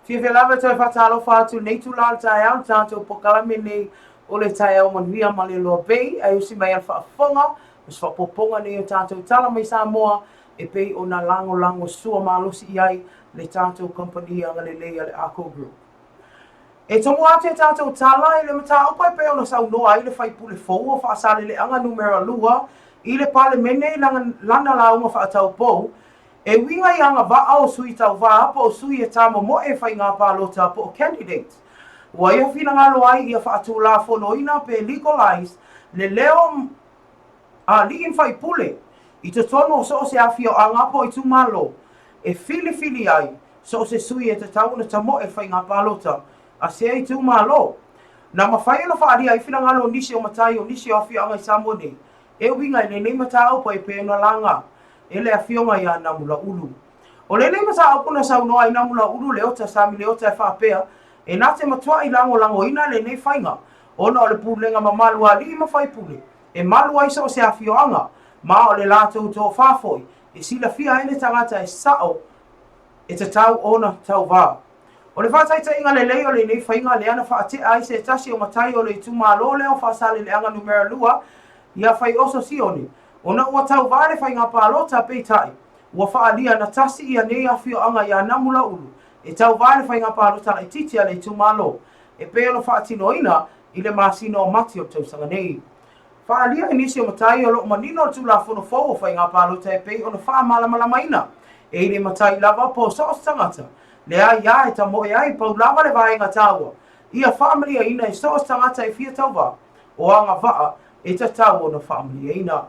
Fiafia lava e toe faatalofa atu i lenei itula o le taeao i le tatou polokalame nei o le Taeao Manuia ma le Loa Bay ae usi mai a le faafofoga o se faaopoopoga nei o tatou tala mai Samoa e pei ona lagolago sua malosi i ai le tatou kamupani agalelei a le Arco Group. E tomo atu e tatou tala i le mataupu e pei ona saunoa ai le faipule fou o Faasaleleaga Numera 2 i le Palemene i lana lauga faataupou, e uiga i agavaa o sui tauva po o sui e tamomoe i faiga palota po o candidates. Ua ia finagalo ai ia faatulafonoina pe legalize le leo alii ma faipule i totonu o so o se afioaga po o itumalo e filifili ai so o se sui e tatau ona tamoe i faiga palota a sea itumalo. Na mafai ona faaalia ai finagalo o nisi o matai o nisi o afioaga i Samoa nei e uiga i lenei mataupu e pei ona laga e le Afioga ia Namulauulu. O lenei mataupu na saunoa ai Namulauulu Leota Sami Leota e faapea, e na te matuai lagolagoina lenei faiga ona o le pulega mamalu a alii ma faipule e malu ai so o se afioaga, ma o le latou tofa foi e silafia ai le tagata e sao e tatau ona tauva. O le faataitaiga lelei o lenei faiga lea na faatea ai se tasi o matai o le itumalo lea o Faasaleleaga Numera 2 ia Faioso Sione, ona ua tauva le faiga palota, peitai, ua faaalia na tasi ia nei afioaga ia Namulauulu e tauva le faiga palota laitiiti a le itumalo e pei ona faatinoina i le masina o Mati o le tausaga nei. Faaalia i nisi o matai o lo o manino le Tulafono fou o Faiga Palota e pei ona faamalamalamaina e i le matai lava po o so o se tagata, leai a e tamoe ai pau lava le vaega taua ia faamaliaina e so o se tagata e fia tauva o agavaa e tatau ona faamalieina.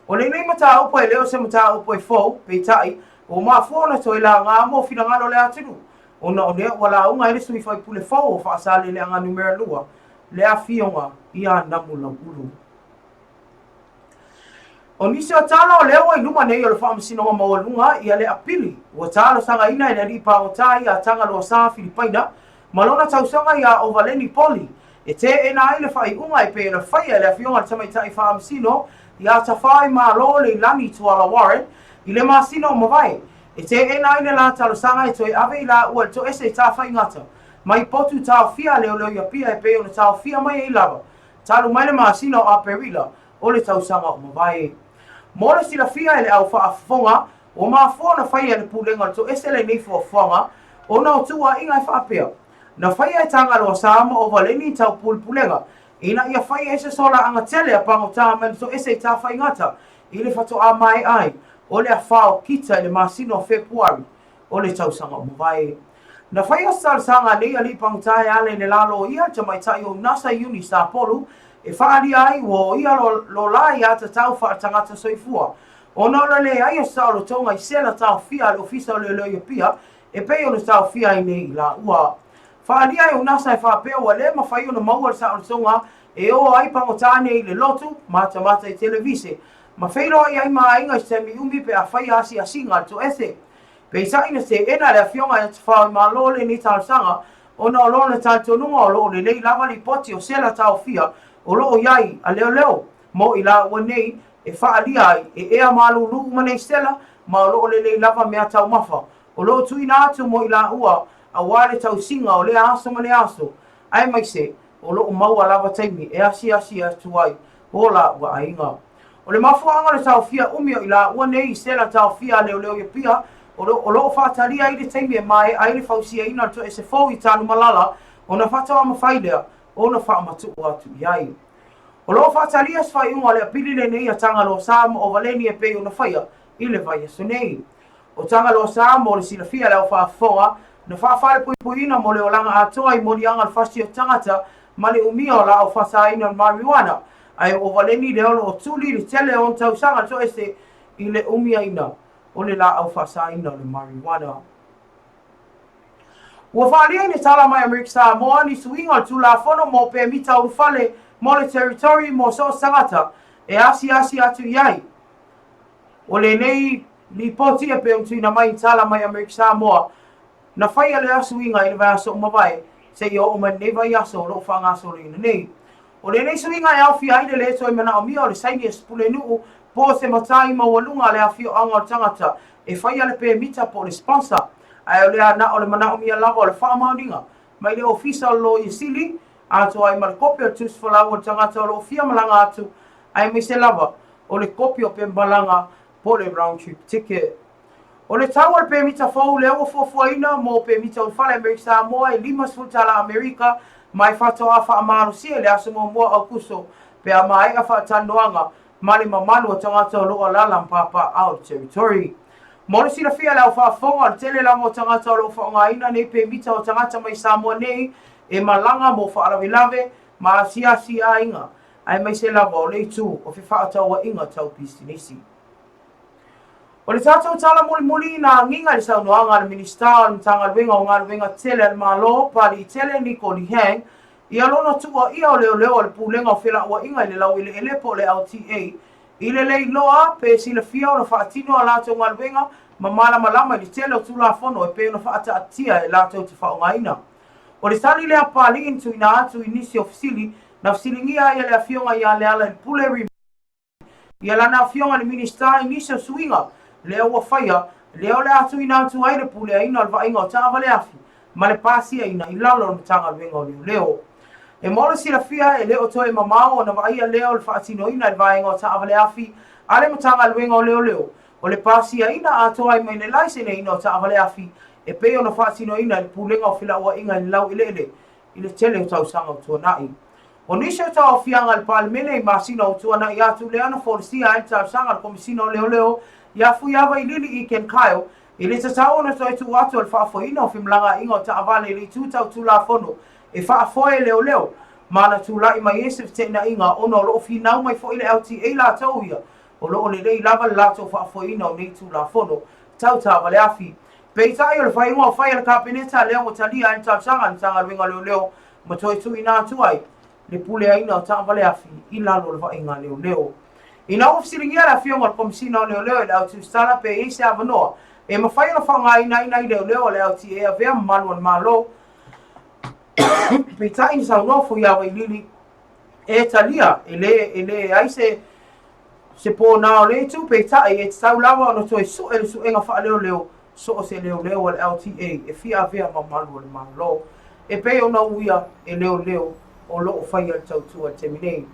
O lenei mataupu e le o se mataupu e fou, peitai, ua mafua ona toe laga mo finagalo o le atunuu, ona o lea ua lauga ai le sui faipule fou o Faasaleleaga Numera 2, le Afioga ia Namulauulu. O nisi o tala o lea ua i luma nei o le Faamasinoga Maualuga ia le apili ua talosagaina e le alii pagota ia Tagaloasa Filipaina ma lona tausaga ia Ovaleni Poli e teena ai le faaiuga e pei ona faia e le Afioga i le Tamaitai Faamasino ia Tafaoimalo Leilani Tuala Warren i le masina o mavae e teena ai le la talosaga e toe ave i laua i le toese i Tafaigata mai potu taofia a leoleo i Apia e pei ona taofia mai ai lava talu mai le masina o Aperila o le tausaga o mavae. Mo le silafia e le au faafofoga, ua mafua ona faia e le Pulega o le Toese lenei fuafuaga ona o tuuaiga e faapea, na faia e Tagaloasa ma Ovaleni taupulepulega ina ia fai ai se solaaga tele a pagota mai le toese i Tafaigata i le faatoa maea ai o le afa o Kita i le masina o Fepuari o le tausaga o mavae. Na faia se talosaga a nei alii pagota e ala i le lalo o ia le tamaitai o Unasa Eunice Apolu e faaalia ai ua o ia lola ia tatau faaletagata soifua ona o le leai o se taolotoga i sela taofia a le Ofisa o Leoleo i Apia e pei ona taofia ai nei i laua. Faaalia e Unasa e faapea ua le mafai ona maua le saolotoga e o ai pagota nei i le lotu, matamata i televise. ma feiloai ai ma aiga i se taimi umi pe afai asiasiga a le toese. Peitai na teena e le Afioga ia Tafaoimalo lenei talosaga ona o lona talitonuga o lo o lelei lava lipoti o sela taofia o lo o i ai a leoleo mo i laua nei e faaalia ai e ea malūlū uma nei sela ma o lo o lelei lava mea taumafa o lo o tuuina atu mo i laua aua le tausiga o lea aso ma lea aso aemaise o lo o maua lava taimi e asiasi atu ai o laua aiga. O le mafuaaga o le taofia umi o i laua nei i sela taofia a leoleo i Apia, o lo o faatalia ai le taimi e maea ai le fausiaina o le toese fou i Tanumalala ona faatoa mafai lea ona faamatuu atu i ai. O lo o faatalia se faaiuga o le apili lenei a Tagaloa Sa ma Ovaleni e pei ona faia i le vaiaso nei. O Tagaloa Sa mo le silafia e le au faafofoga, na faafaalepuipuiina mo le olaga atoa i moliaga o le fasi o tagata ma le umia o laau faasaina o le mariuana, ae o Ovaleni lea o lo o tuli i le tele o ona tausaga toese i le umiaina o le laau faasaina o le mariuana. Ua faaalia i le tala mai a Amerika Samoa ni suiga o le Tulafono mo Pemita Ulufale mo le Territory mo so o se tagata e asiasi atu i ai. O lenei lipoti e pei ona tuuina mai i tala mai Amerika Samoa, na faia lea suiga i le vaiaso ua mavae seia oo mai lenei vaiaso o lo o faagasoloina nei. O lenei suiga e aofia ai le lē toe manaomia o le saini a se pulenuu po o se matai maualuga a le afioaga o le tagata e faia le pemita po o le sponsor, ae o lea na o le manaomia lava o le faamaoniga mai le Ofisa o le Loia Sili atoa ai ma le kope o le tusi folau o le tagata o lo o fia malaga atu aemaise lava o le kopi o pemalaga po o le round trip ticket. O le tau o le pemita fou lea ua fuafuaina mo pemita ulufale Amerika Samoa e $50 tala Amerika ma e faatoa faamalosia i le aso muamua o Aukuso pe a maea faatalanoaga ma le mamalu o tagata o lo o alaala ma papaaao i le Territory. Mo le silafia e le au faafofoga, o le tele lava o tagata o lo o faaaogaina nei pemita o tagata mai Samoa nei e malaga mo faalavelave ma asiasi aiga aemaise lava o le itu o fefaatauaiga tau pisinisi. O le tatou tala mulimuli na agiga i le saunoaga a le Minisita o le Matagaluega o Galuega Tetele a le Malo, Paliitele Niko Lee Hang, ia lona tuuaia o leoleo a le Pulega o Felauaiga i le Laueleele po o le LTA i le le iloa pe silafia ona faatino a latou galuega ma malamalama i le tele o Tulafono e pei ona faataatia e latou te faaaogaina. O le tali lea a Papalii na tuuina atu i nisi o fesili na fesiligia ai e le Afioga ia Lealailepule Rimoni ia lana Afioga i le Minisita i nisi o suiga lea ua faia, lea o le a tuuina atu ai le puleaina o le vaaiga o taavale afi ma le pasiaina i lalo o le Matagaluega o Leoleo. E mo le silafia, e le o toe mamao ona vaaia lea o le faatinoina i le vaega o taavale afi a le Matagaluega o Leoleo o le pasiaina atoa ai mai le laiseneina o taavale afi e pei ona faatinoina e le Pulega o Felauaiga i le Laueleele i le tele o tausaga ua tuanai. O nisi o tauaofiaga a le Palemene i masina ua tuanai atu lea na folasia ai le talosaga a le Komesina o Leoleo ia Fuiava Ilili Ken Kyle i le tatau ona toe tuu atu o le faafoeina o femalagaaiga o taavale i le itu tau Tulafono e faafoe e leoleo ma na tulai mai ai se feteenaiga ona o lo o finau mai foi le LTA latou ia o lo o lelei lava le latou faafoeina o nei Tulafono tau taavale afi. Peitai o le faaiuga ua fai e le Kapeneta lea ua talia ai le talosaga a le Matagaluega o Leoleo ma toe tuuina atu ai le puleaina o taavale afi i lalo o le vaaiga a leoleo. Ina ua fesiligia le Afioga o le Komesina o Leoleo i le au tusitala pe i ai se avanoa e mafai ona faaaogaina ai nai leoleo a le LTA e avea ma malu o le Malo, peitai na saunoa Fuiavailili e talia e le e leai se se pōnā o lea itu, peitai e tatau lava ona toe sue le suega faaleoleo so o se leoleo a le LTA e fia avea ma malu o le Malo e pei ona uia e leoleo o lo o faia le tautua i le taimi nei.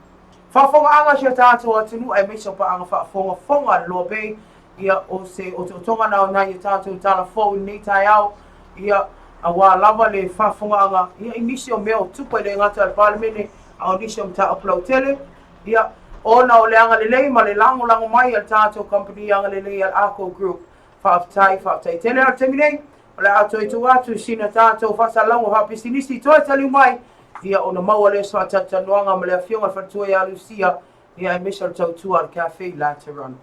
Faafofogaaga a si o tatou atunuu aemaise o paaga faafogafoga a le Loa Bay, ia o se otootoga na o nai o tatou tala fou i lenei taeao, ia aua lava le faafofogaaga ia i nisi o mea o tupa e le gata i le Palemene a o nisi o mataupu lautele, ia ona o le agalelei ma le lagolago mai a le tatou kamupani agalelei a le Arco Group. Faafetai, faafetai tele. A o le taimi nei, o le a toe tuu atu i sina tatou faasalalauga faapisinisi toe taliu mai, ia ona maua lea o se faatalatalanoaga ma le Afioga i le Faletua ia Lucia, ia aemaise o le tautua a le Cafe Lateran.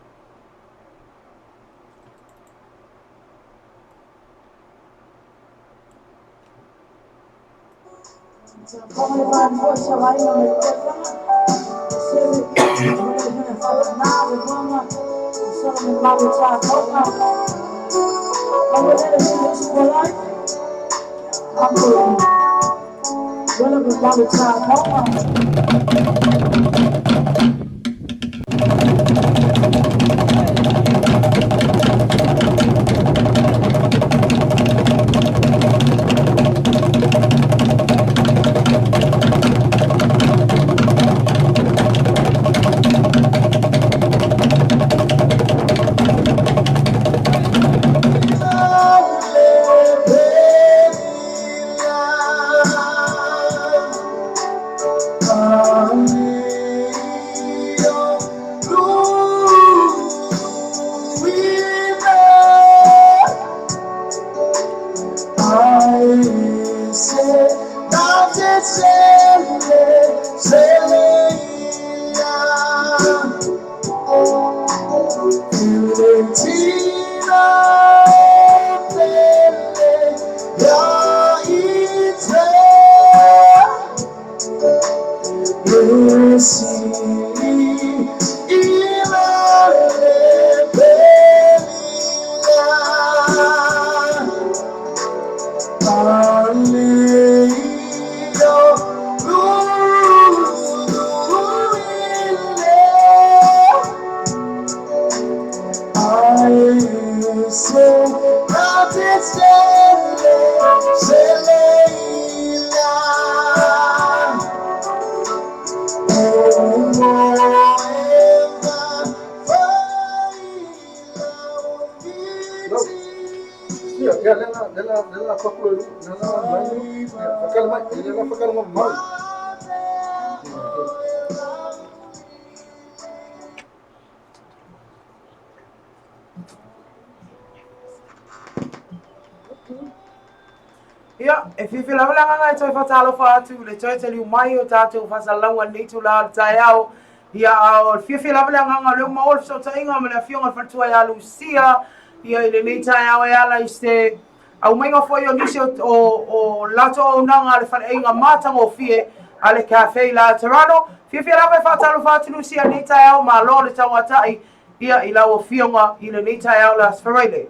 Ia, e fiafia lava le agaga e toe faatalofa atu i le toe taliu mai o tatou faasalalauga i lenei itula o le taeao. Ia, a o le fiafia lava le agaga o lea ua maua le fesootaiga ma le Afioga i le Faletua ia Lucia, ia i lenei taeao e ala i se aumaiga foi o nisi o, o, o latou auaunaga a le faleaiga matagofie a le Cafe Laterano. Fiafia lava e faatalofa atu Lucia i lenei taeao, malo le tauatai ia i lau Afioga i lenei taeao le Aso Faraile.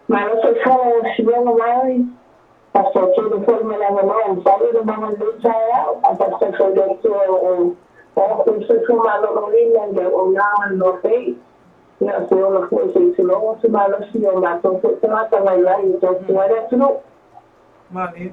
Malo soifua Siona mai, faafetai tele foi mo le avanoa ua fai le maga i lenei taeao, ae faafetai foi i le Atua o o le soifua maloloina i le auaunaga i Northgate. Ia, o se ola foi se i tulou o se malosi o matou foi tagata vaivai e tautua ai le atunuu. Malie.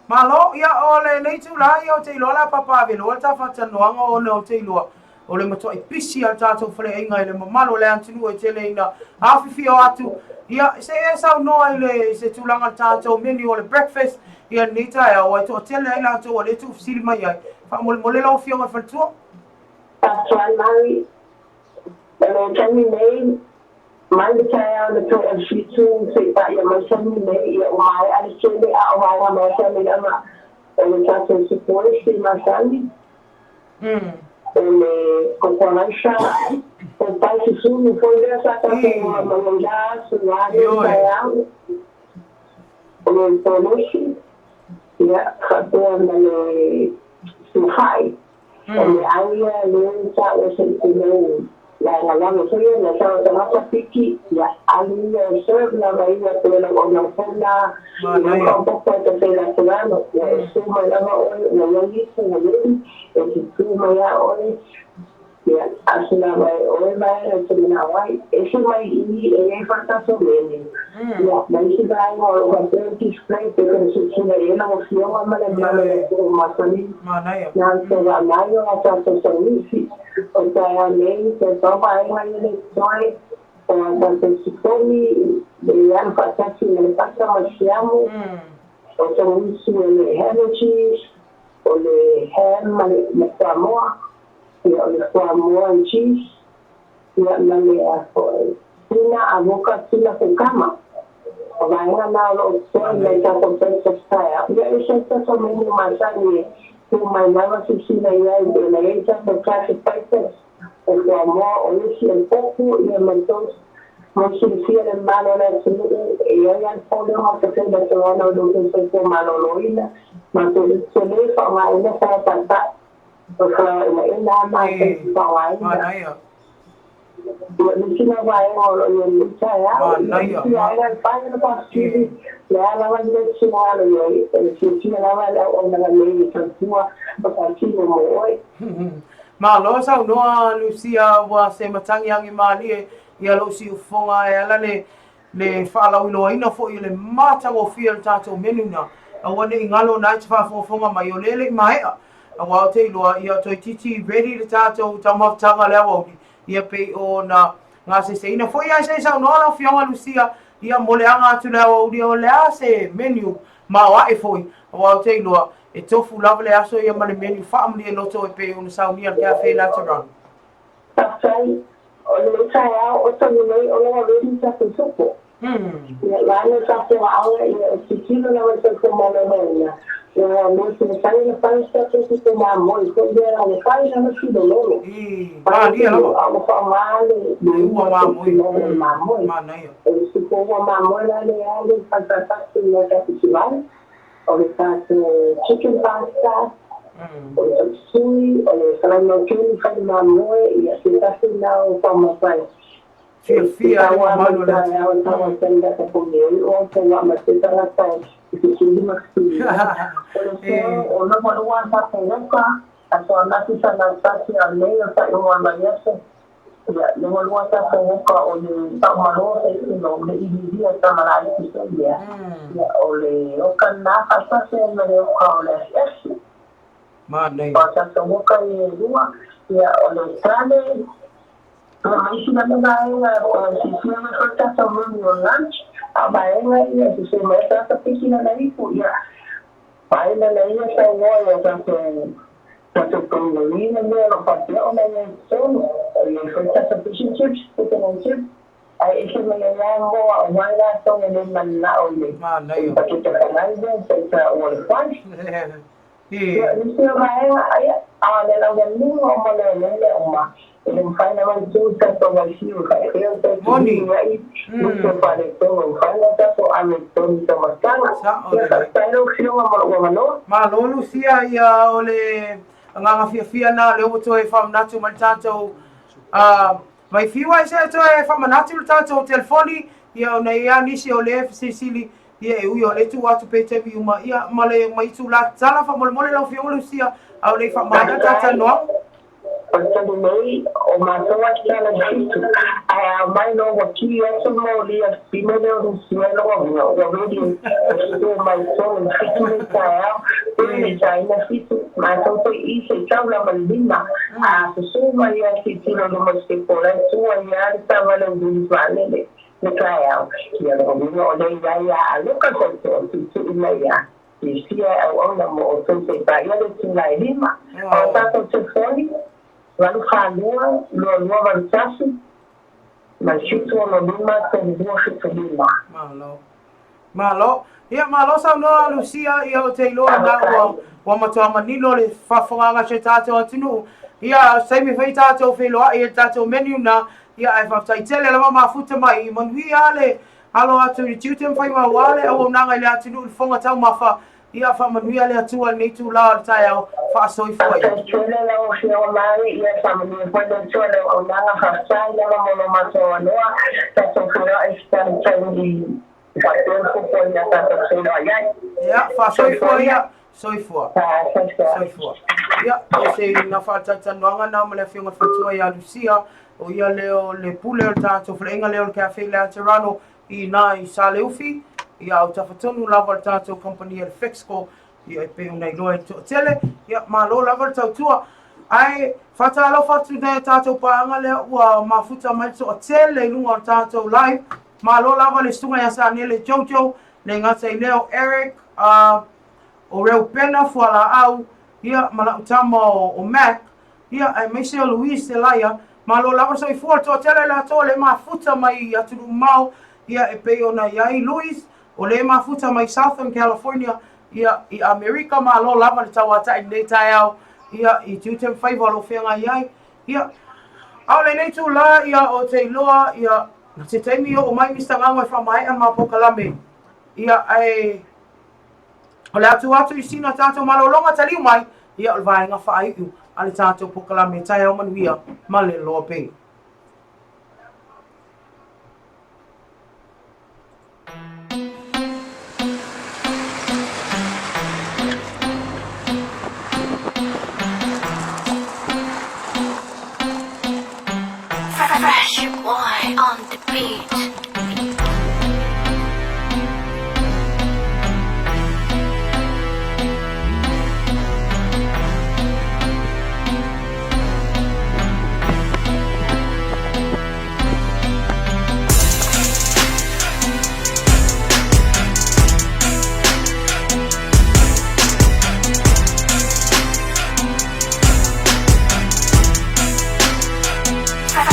Malo, ia o lenei itula ia ou te iloa o le a papaaveloa le ta faatalanoaga ona ou te iloa o le matuai pisi a le tatou faleaiga i le mamalu o le atunuu e tele ina afifio atu. Ia, se i e saunoa i le se tulaga o le tatou menu o le breakfast ia lenei taeao, aua e toatele ai latou o lea e tuufesili mai ai. Faamolemole lau Afioga i le Faletua. Faatoa mai o le taimi nei, mai le taeao i le toe o le 7 seia paia mai le taimi nei, ia ua maea le tele a o vaega masani lava o le tatou sikolesi masani. O le kokoalaisa, o pai susunu foi lea sa tatou mai ai la aso a le taeao, o le polesi, ia, faapea ma le suafa'i. O meaai ia lea e taua se i tulou vaega lalo foi ia na sau e tagata piki, ia, alu ia e serve lava ia pe lau aunaufona, lau faaopoopo e te Laterano, ia e susu mai lava oe, ua i ai isi ua lei, e tutu mai lava oe, ia, asu lava e oe vaega e te manao ai. Ese mai i i e i ai foi le tatou menu, ia, ma isi vaega o lo o faapea ona display pe fai silasila i ai lau Afioga ma le mamalu o le atunuu masani. Na o se vaamai o a tatou saunisi o taeao nei, toe pau vaega ia le toe o a tatou sifoni le alu faatasi ma le pata ma le siamu, o saunisi o le ham and cheese, o le ham ma le fuamoa, ia o le fuamoa and cheese, ia ma le a foi tuna avoka, tuna kukama. O vaega na o lo o totoe mai tatou breakfast taeao. Ia e ese ai tatou menu masani e tu mai lava silasila i ai pei ona i ai tatou classic breakfast, o fuamoa, o isi o le poku, ia ma le toast. Mo le silafia le mamalu o le atunuu, e i ai lava le polega o se faiga tulaga o lo outou soifua maloloina, matou te le faaaogaina fale taitai. O felauaiga matou te faaaogaina. Manaia. Ia nisi na vaega o lo o i ai lenei taeao. Ia Manaia. nisi vaega e fai ona faafesili, le a lava le mea e te finagalo i ai, e fiafia lava le auaunaga nei e tautua ma faatino mo oe. Malo saunoa Lucia ua se matagi agi malie ia lou siufofoga e ala le le faalauiloaina foi o le matagofie o le tatou menu na aua ne i galo na e te faafogafoga mai o lea e le i maea aua ou te iloa ia toeitiiti ready le tatou taumafataga le aoauli ia pei ona gaseseina foi ae se i saunoa lau Afioga Lucia ia mo le aga atu le aoauli o le a se menu maoae foi aua ou te iloa e tofu lava le aso ia ma le menu faamalie loto e pei ona saunia le Cafe Laterano. Faafetai. O lenei taeao o talu nei o lea ready tatou supo. Ia vaeane tatou aoga ia e tilotilo lava i le soifua maloloina ua mafai ona fai se tatou supo mamoe foi lea ua fai lava sina lolo. Ii, Fai malie lava. A ua faaaoga le Le ua ua mamoe. le mamoe. Manaia. O le supo ua mamoe la lea le fai faatasi ma tatou sivai. O le tatou chicken pasta, o le tausui, o le salai maukeni fai mamoe, ia se tasi na o taumafai. Fiafia ai le Taua mamalu o le mai atunuu. taua taua ta pone o taua ma te tagata i te sili ma sili. O le seo o lava lua sa te oka, a so anati sa na tasi a nei o sa ingoa mai aso. Ia, lua lua sa te oka o le taumalo sa ino le ililia sa malai ki sa ia. Ia, o le oka nā faatasi ai ma le oka o le asiasi. Manaia. O tatou oka i e lua, ia, o le tane, ia ma isi lava vaega o sisia mai foi tatou menu o lunch, a o vaega ia e sese mai ai tagata piki lana ipu, ia, vaega na ia saunoa i o tatou tatou pangolin mea o lo o faapea ona i ai i totonu. O i ai foi tatou fish and chips, chicken and chips, ae ese mai ai lava moa o mai latou e le mananao i le Manaia. paketa fanai lea sa i taua le fry. Ia, nisi o vaega, ia, a o le laualuga o malele uma, e le mafai ona mautu i tatou vaisiu e faapea o tatou Moni. tuli ai, nisi o faaletonu e mafai ona tatou ave i totonu i taumafataga. Sao Ia, lelei. faafetai lau Afioga mo lou avanoa. Malo Lucia ia o le agaga fiafia na lea ua toe faamanatu mai le tatou mai fiu ai se toe faamanatu le tatou telefoni ia ona i ai nisi o lea e fesilisili ia e ui o lea tuu atu pea i taimi uma ia ma le ma itula tatala faamolemole lau Afioga Lucia a o le i faamaea le tatou talanoaga. O le taimi nei, o matou a tatala i le 7, ae a omai loa ua ki atu le moli a le fafine lea o Lucia lona uiga ua ready e susu mai i totonu i le 7 i le taeao, pe le i taina 7, matou te i se i tau lava i le 5, a susu mai lava e tilotilo i luma o le sitepo o la e tu ai lava le taavale uli vaalele le taeao. Ia lona uiga o lea i ai lava a loka tatou tuitui mai lava Lucia e auauna mo outou se i paia le itula e 5. O tatou telefoni, 8 4 2 2 2 8 1 ma le 7 6 5 3 2 7 5. Malo. Malo. Ia, malo saunoa Lucia, ia ou te iloa na ua, ua matua manino le faafofogaaga a si o tatou atunuu. Ia, se taimi foi tatou feiloai i le tatou menu na, ia ae faafetai tele lava mafuta mai i manuia le alo atu i le tiute ma faiva aua le auaunaga i le atunuu i le fofoga taumafa. Ia faamanuia le Atua i lenei itula o le taeao. Faasoifua ia. Faafetai tele lau Afioga Mary, ia faamanuia foi le Atua i le auaunaga. Faafetai lava mo lo matou avanoa. Tatou feiloai i se taimi i faapea le fuafuaina tatou te feiloai ai. Ia, faasoifua Soifua ia. ia. Soifua. Soifua. Soifua. Ia, o se na faatalatalanoaga na ma le Afioga i le Faletua ia Lucia, o ia lea o le pule o le tatou faleaiga lea o le Cafe Laterano i ina i Saleufi, ia autafa tonu lava le tatou kamupani a le Fexco, ia e pei ona iloa e le toatele, ia malo lava le tautua. Ae faatalofa atu nai a tatou paaga lea ua mafuta mai le toatele i luga o le tatou live. Malo lava le susuga ia Sanele Jojo, le gata i lea o Eric, o Reupena Fualaau, ia ma lau tama o Mac, ia aemaise o Louise Selaia. Malo lava le soifua, le toatele i latou o le mafuta mai i atunuu mamao, ia e pei ona i ai Louise, o le mafuta mai Southern California, ia i Amerika. Malo lava le tauatai i lenei taeao, ia i tiute ma faiva o lo o feagai ai. Ia, a o lenei itula, ia ou te iloa, ia, se taimi oo mai Mister Gago e faamaea le ma polokalame. Ia, ae o le a tuu atu i sina tatou malologa taliu mai. Ia, o le vaega faaiu a le tatou polokalame Taeao Manuia ma le Loa Pei. Fresh boy on the beat.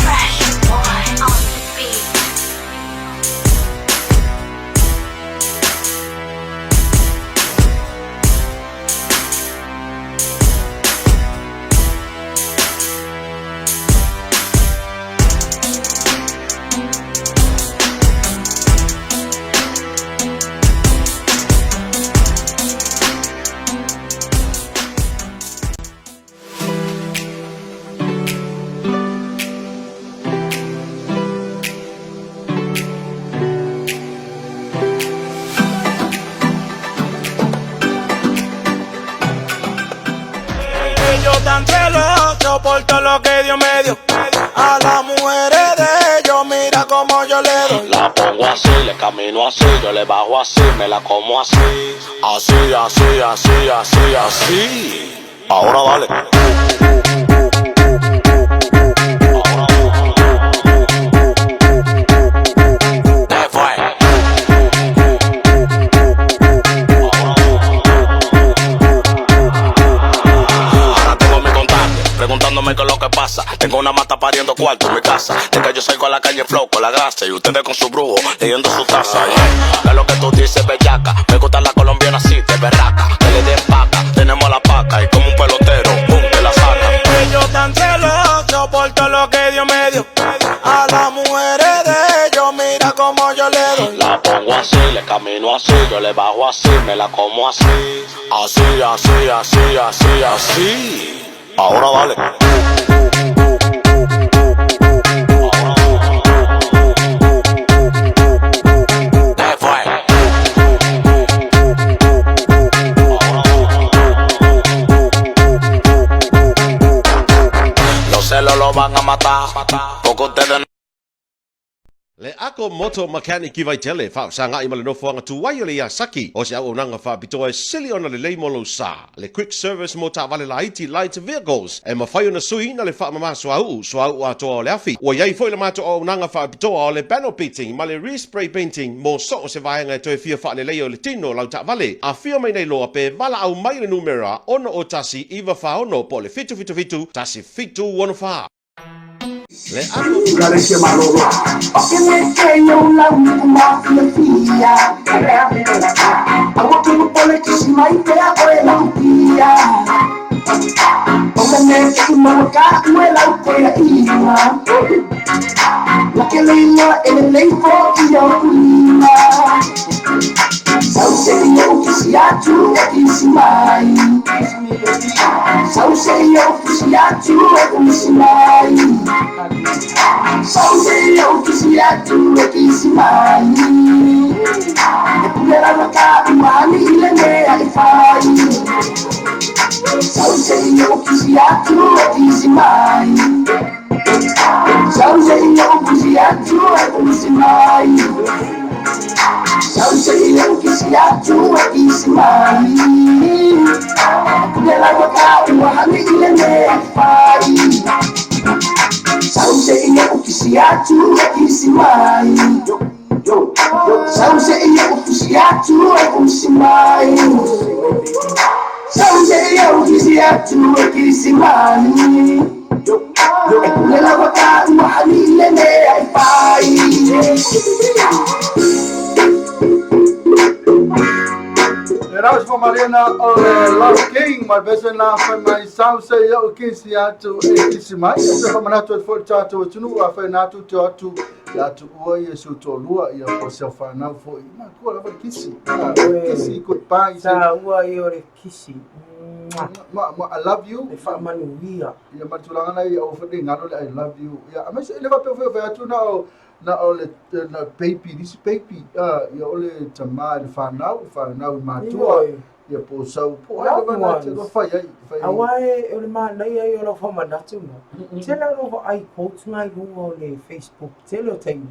Fresh boy on the beat. Yo tan celoso por todo lo que Dios me dio. A las mujeres de ellos, mira cómo yo le doy. La pongo así, le camino así, yo le bajo así, me la como así. Así, así, así, así, así. Ahora dale. ¿Qué fue? Ahora tengo mi contacto, preguntándome qué es lo que pasa. Tengo una mata pariendo cuarto en mi casa. De que yo salgo a la calle flow con la grasa y ustedes con su brujo leyendo su taza. Yeah. ¿Qué es lo que tú dices, bellaca? Me gusta la colombiana así, de berraca. Que le den paca, tenemos la paca y como un pelotero, pum, te la saca. Yo tan celoso por todo lo que Dios me dio. A las mujeres de ellos, mira cómo yo le doy. La pongo así, le camino así, yo le bajo así, me la como así. Así, así, así, así, así. Ahora dale. ¿Qué fue? Los celos lo van a matar, porque ustedes no. Le Ako Moto Mechanic i Vaitele, faafesagai ma le nofoaga tuai o le Iasaki, o se auaunaga faapitoa e sili ona lelei mo lou sa. Le Quick Service mo taavale laiti, light vehicles, e mafai ona suiina le faamama suauu, suauu atoa o le afi. Ua i ai foi le matou auaunaga faapitoa o le panel beating ma le respray painting mo so o se vaega e toe fia faaleleia o le tino o lau taavale. Afio mai nei loa pe valaau mai i le numera 601 946 po o le 777 1764. Le Ako E rau se faamaliina o le Love King ma le vese lena fai mai sau se i o'u kisi atu e kisi mai. E toe faamanatu atu foi i le tatou atunuu afai na atu te o atu le atuua Iesu toalua ia po o si au fanau foi matua lava le kisi. Kisi goodbye. Taua ia o le kisi. Ma, ma, I love you. E faamanuia. Ia ma le tulaga la ia aua foi ne i galo le I love you. Ia aemaise e le faapea foi o fai atu na o na o le na baby nisi baby ah ia o le tama i le fanau, fanau i matua. Ia po o sau po o ai lava na te fai ai fai ai. Aua e o le manaia ia o lau faamanatu na. Tele lava o vaai quotes na i luga o le Facebook tele o taimi.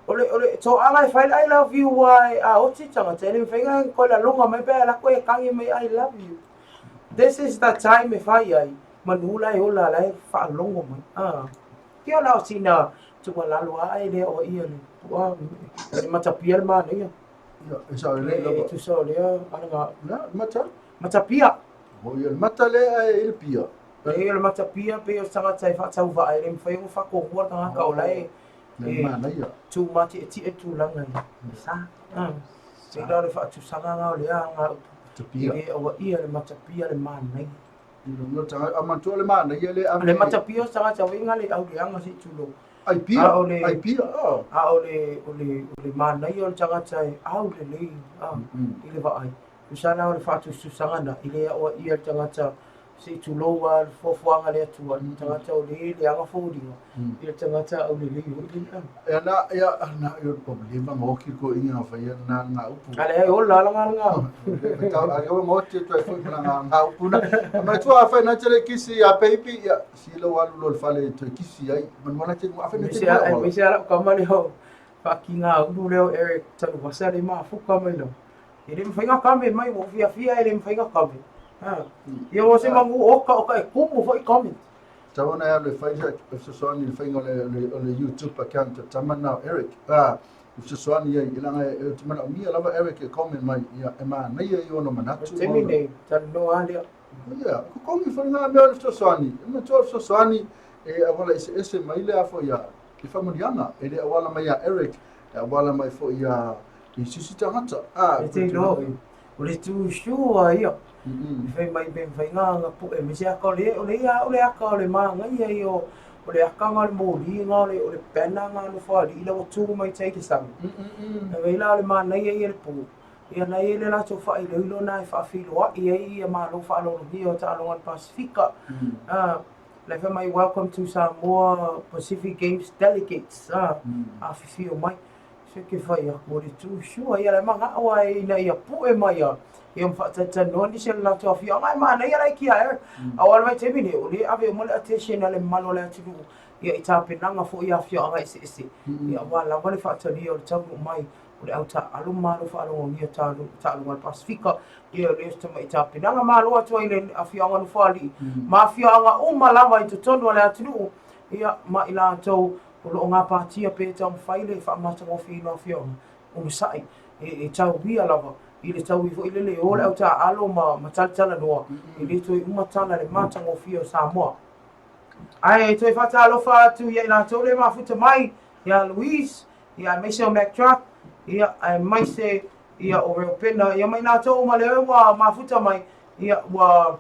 O le o le toaga e fai le I love you aua a oti tagata e le mafai ona toe laloga mai pe a alu atu e tagi mai I love you. This is the time e fai ai manu la e ola la e faalogo mai. Ah. Kia la o sina tuualalo a e le o ia le pua le matapia le manaia. Ia, e sao lelei lava. E tusa o lea alaga. Na, mata. Matapia. O ia le mata lea e i le pia. E o le matapia pei o se tagata e faatauvaa e le mafai ona faatohua le tagata o la e Le manaia. Tu matietie tulaga ia. E sa. Pei la o le faatusaga la o lea aga upu. Matapia. E le auaia le matapia le manaia. A manatua le manaia le ave. Le matapia o se tagata uiga le auleaga se i tulou. Ai pia, ai pia, oh. A o le, o le, o le manaia o le tagata e aulelei i le vaai. Tusa la o le faatusatusaga na, e le aoaia le tagata se i tulou lava le fuafuaga a le Atua, le tagata o le leaga foliga, i le tagata aulelei foi lea. Ia na, ia na, ia problema ma oki ko inga fa ia na nga upu. A leai ola la nga nga. Tau a yo mo te toi foi na nga nga upu na. Ma tua fa na tele kisi a baby ia si lo alu lo fale toi kisi ai. Man wala te afa na te. Aemaise a lau kama leo faakiga ulu leo Eric Tanuvasa le mafuka mai lava. E le mafai ona kame mai, ua ou fiafia e le mafai ona kame. Ha. Ia ua se manu oka oka e kumu foi comment. Tau ona e alu e fai se fesoasoani i le faiga o le YouTube account a tama na o Eric. A, i fesoasoani ai, i langa e te manaomia lava Eric e comment mai, ia, e manaia i ona manatu. O le taimi nei, talanoa lava lea. Ia, kokogi foi ngā mea o le fesoasoani. E manatua o le fesoasoani e auala eseese mai le a foi a i faamanuiaga. E le auala mai ia Eric, e auala mai foi ia i sisi tagata. A, E te iloa oe, o le tu sure ia. I fai mai pe mafai nga pu'e me se aka o le o le ia o le aka o le māngaia ia o o le aka nga o le moli nga o le o le banner nga nofo alii la ua tu mai tai le sami. E wei la o le mānaia ia le pō. Ia na i ai le latou faailoilo na e faafeiloai ai ia Malo faaaloalogia o taaloga o le Pasefika. A, la e fai mai welcome to Samoa Pacific Games delegates, a, afifio mai. Se ke fai aku o le tu sure ia la e manao a ina ia pu'e mai a ia ma faatalatalanoa nisi o le latou afioaga e manaia la i kia e. Aua o le vaitaimi nei o lea e ave uma le attention a le mamalu o le atunuu ia i tapenaga foi a afioaga eseese ia aua lava le faatalia o le taunuu mai o le au taaalo ma malo faalogogia taaloga a le Pasefika, ia o lea o se tamai tapenaga malo atu ai i le afioaga Nofoalii ma afioaga uma lava i totonu o le atunuu, ia ma i latou o lo o gapatia pea e taumafai le faamatagofieina o afioaga onosai e tauia lava i le taui foi lele e o le au taaalo ma talatalanoa e le toe uma tala le matagofie o Samoa. Ae toe faatalofa atu ia i latou le mafuta mai ia Louise, ia aemaise o Mac Truck, ia aemaise ia o Reupena, ia ma i latou uma lea ua mafuta mai, ia ua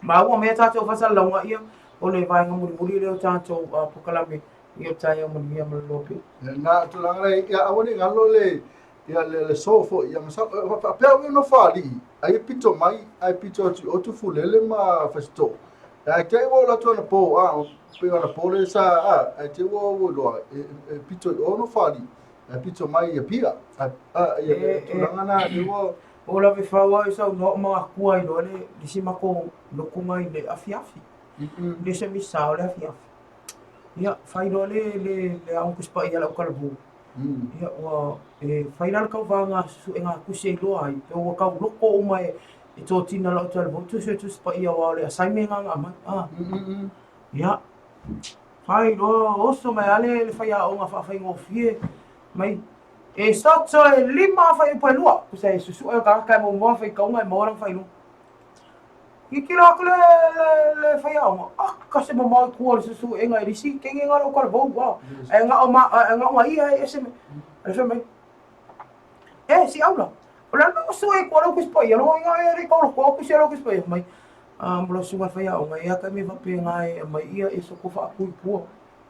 maua mai a tatou faasalalauga, ia o le vaega mulimuli lea o tatou polokalame, ia o taeao manuia ma le loa pea. Na tulaga lea, ia aua ne i galo le ia le le so foi ia masalo faapea ua nofo alii ai e pito mai ae pito atu i o Tufulele ma Fasitoo ae te i ua alu atu anapo a pei o anapo lea sa a ae te i ua ua iloa e pito i o nofo alii ae pito mai i Apia a ia le tulaga na lea ua O lave fau au i saunoa o magatua ai loa le isi matou lotu i le afiafi. Le se misa o le afiafi. Ia, fai loa le le le Aoga Tusi Paia a le autalavou. Ia, ua e fai la le tauvaga suesuega tusi e iloa ai, pe ua tau loko uma e e tōtina le autalavou tusi o Tusi Paia aua o le assignment lena na aumai. A. Ia, fai loa oso mai lava le le faiaoga faafaigofie mai e soto e lima fuaiupu e lua. Tusa e susue le tagata e muamua faitauga e maua lana faailoga. Tilotilo atu le, le, le faiaoga, aka se mamao i tua o le susuega i le isi kenge nga lou talavou, a, ae na o ma, ae na o na ia e ese mai. Ae fai mai, e, si aula, o le a le mea ua sue i tua lau Tusi Paia, lona uiga e le i taulatoa au tusi a lau Tusi Paia. Fai mai, a, mo lau susuga i le faiaoga, e a ka mea faapena e aumai ia e soto faatu i tua.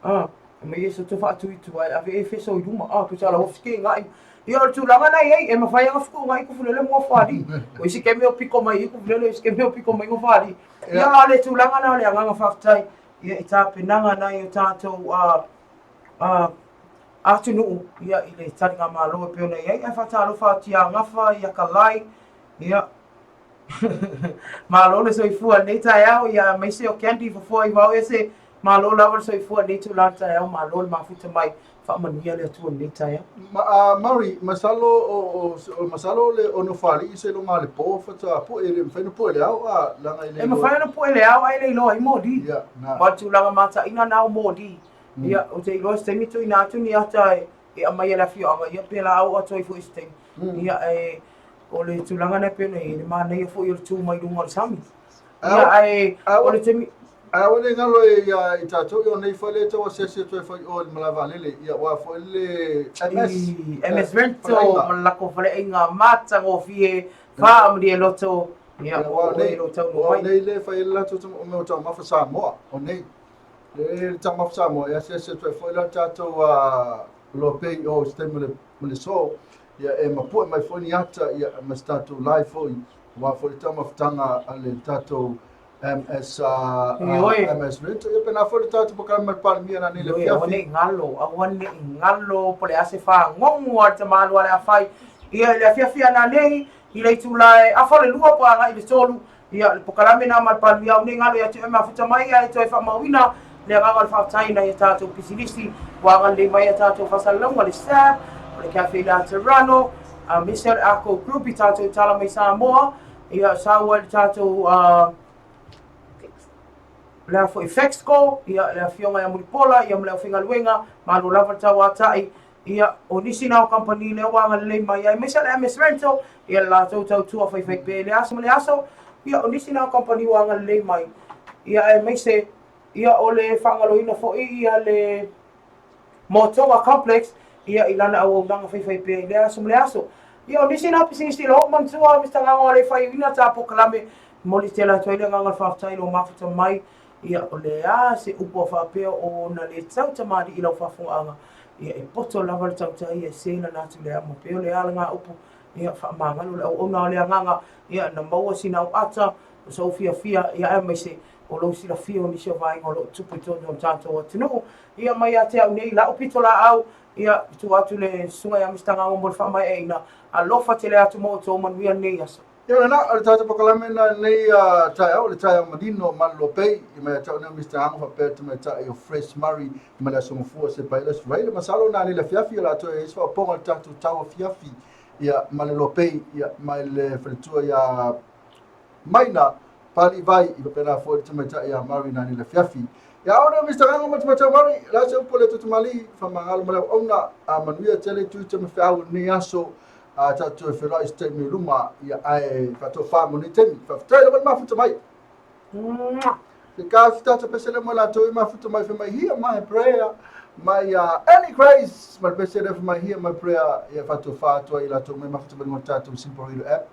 A, aumai ia e soto faatu i tua e ave e feso i luma, a, tusa la ua fekega'i. Ia, o le tulaga lena e i ai, e mafai lava ona fetuunai Tufulele ma Nofoalii. O isi taimi o pito mai i i Tufulele, o isi taimi o pito mai Nofoalii. Ia, a o le tulaga lena o le agaga faafetai ia i tapenaga nai o tatou atunuu ia i le taligamalo e pei ona i ai. Ae faatalofa atu ia Gafa, ia Kalai, ia Malo le soifua i lenei taeao, ia aemaise o Candy Fofoa i Vaoese, malo lava le soifua i lenei itula o le taeao, malo le mafuta mai, faamanuia le Atua i lenei taeao. Ma, Mary, masalo o, o, masalo le o Nofoalii seiloga lava le po faatoa pue, e le mafai ona pue i le ao a leaga e le E mafai ona pue i le ao ae le iloa ai moli. Ia, na. Ma o le tulaga mataina na o moli. Ia, ou te iloa se taimi tuuina atu ni ata e aumai e le afioaga, ia pe la oo atu ai foi i se taimi. Ia, e, o le tulaga lea pei ona i ai, le manaia foi o le tu mai luga o le sami. Ia, ae o le taimi... Ae aua ne i galo ia i tatou, ia o nei foi lea e tau asiasi atu ai foi i o i le malae vaalele, ia aua foi le MS. MS Rental ma le latou faleaiga matagofie, faamalie loto, ia, o nei, o nei lea e fai ai le latou mea o taumafa Samoa, o nei. Le taumafa Samoa, e asiasi atu ai foi la tatou Loa pei o se taimi o le so, ia e mapue mai foi ni ata ia ma se tatou live foi, aua foi le taumafataga a le tatou MS MS Rento, ia pena foi le tatou polokalame ma le Palemia nanei le afiafi. Aua ne i galo, aua ne i galo po o le a se fagogo a le tamalua o le a fai. Ia i le afiafi ananei, i le itula e afa o le lua po o agai i le tolu, Ia, le polokalame lena ma le Palemia au nei galo ia te oe mafuta mai ae toe faamauina le agaga o le faafetai i nai a tatou pisinisi ua agalelei mai a tatou faasalalauga, le SAB, o le Cafe Laterano, aemaise o le Arco Group i tatou tala mai Samoa, ia sau ai le tatou le a foi Fexco, ia le afioga ia Mulipola, ia ma le aufaigaluega, malo lava le tauatai, Ia, o nisi na o kamupani lea ua agalelei mai ai, aemaise le MS Rental, ia le latou tautua faifaipea i le aso ma le aso. Ia, o nisi na o kamupani ua agalelei mai, ia aemaise, ia o le faagaloina foi ia le Motoga Complex, ia i lana auaunaga faifaipea i lea aso ma le aso. Ia, o nisi na o pisinisi o lo o manatua Mister Gago a le faiuina ta polokalame, momoli tele atu ai le agaga o le faafetai i lou mafuta mai. Ia, o le a se upu a faapea o ona le tau tamalii i lau faafofogaaga, ia e poto lava le tautai e se lana atu le amo. Pei o le a lena upu, ia faamagalo le auauna o le agaga, ia na maua sina au ata, o sou fiafia, ia aemaise o lou silafia o nisi o vaega o lo o tupu i totonu o le tatou atunuu. Ia mai ia te au nei la'u pitolaau, ia tuu atu le susuga ia Mister Gago mo le faamaeaina. Alofa tele atu mo outou manuia lenei aso. Ia lena, o le tatou polokalame lena i lenei taeao, o le taeao manino o Malolo Bay, i mai ia te au nei o Mister Ago faapea le tamaitai o Fresh Murray ma le Aso Gafua Sepaela Suraila. Masalo na nei le afiafi o le a toe i ai se faaopoopoga i le tatou tau afiafi ia Malolo Bay ia mai le faletua ia Maina Paliivai i faapena foi le tamaitai ia Murray na nei le afiafi. Ia au nei o Mister Ago ma le tamaitai o Murray, o le a se upu a le Totomalii, faamagalo ma le auauna, a manuia tele tiute ma feau i lenei aso. A tatou toe feiloai i se taimi o luma, ia ae faatofa mo nei taimi. Faafetai lava le mafuta mai. Te ka fi tātou pese le mo latou i mafuta mai fai mai hear my prayer mai a Annie Grace ma le pese le fai mai hear my prayer ia faatofa atu ai i latou mai mafuta mai mo tatou Simple Radio app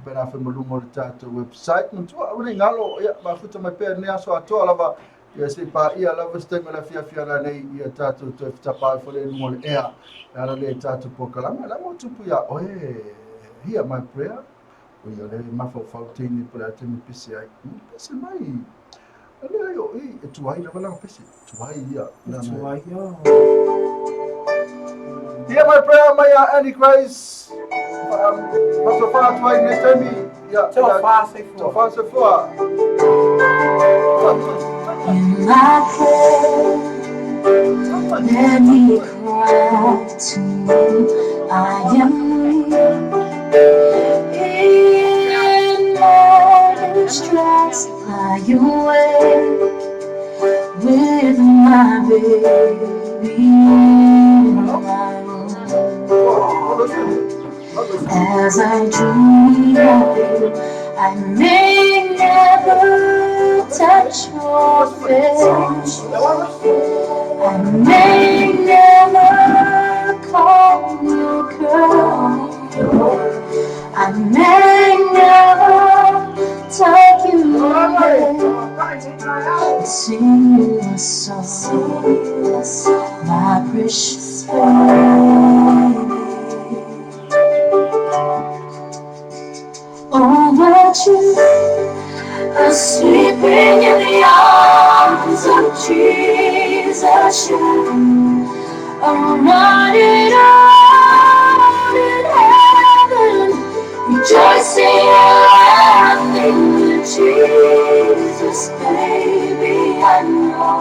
pena fai mo luma o le tatou website. Matua, ua le ngalo, ia mafuta mai pea nei aso atoa lava Ia se i paia lava se taimi o le afiafi ana nei ia tatou toe fetapa ai foi le luga o le ea e ala lea i tatou polokalame. La mo tupu ia oe hear my prayer. O ia le mafaufau teine po le a taimi pese ai. Pese mai. Ale ai o i e tuai lava lana pese. Tuai ia. Tuai ia. Hear my prayer mai a Annie Grace. Fasofa atu ai nei taimi. Ia. Tofa se fua. Tofa se fua. In my prayer, let me cry to you. I am weak in my distress. Lie awake with my baby in my arms. As I dream of you, I may never touch your face. I may never call you girl. I may never take you away. Sing you a song, my precious baby. forget you. I'm sleeping in the arms of Jesus. Yeah. I'm running out in heaven, rejoicing and laughing with Jesus, baby. I know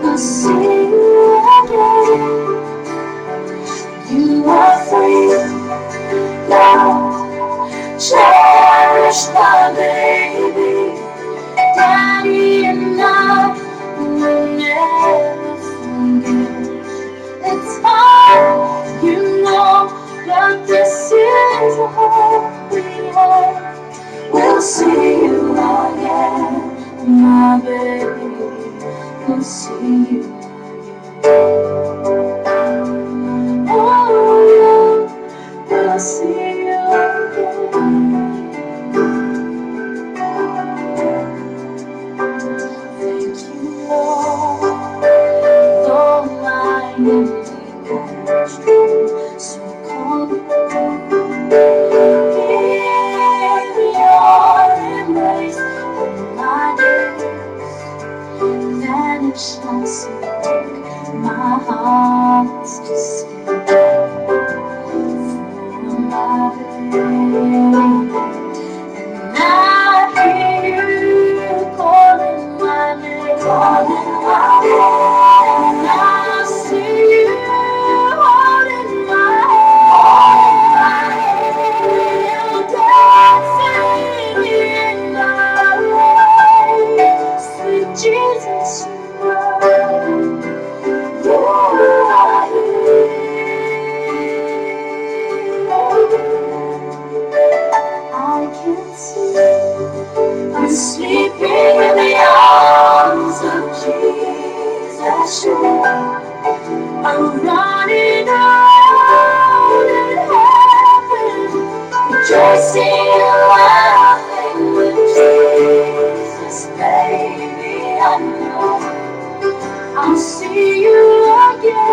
we'll see you again. You are free now. Cherish my baby. Daddy and I will never forget. It's hard, you know, but this is all we have. We'll see you again, my baby. We'll see you again. Oh, yeah, we'll see you again. Thank you, Lord. Though my empty so come give your embrace and my days vanish like smoke. My heart's to sing for my baby. And I hear you calling my name, calling my name. And I see you holding my hand. You're dancing in my way. Sweet Jesus, you are. You are here. I can see I'm sleeping in the arms of Jesus. I'm running out in heaven, rejoicing and laughing with Jesus, baby. I know I'll see you again.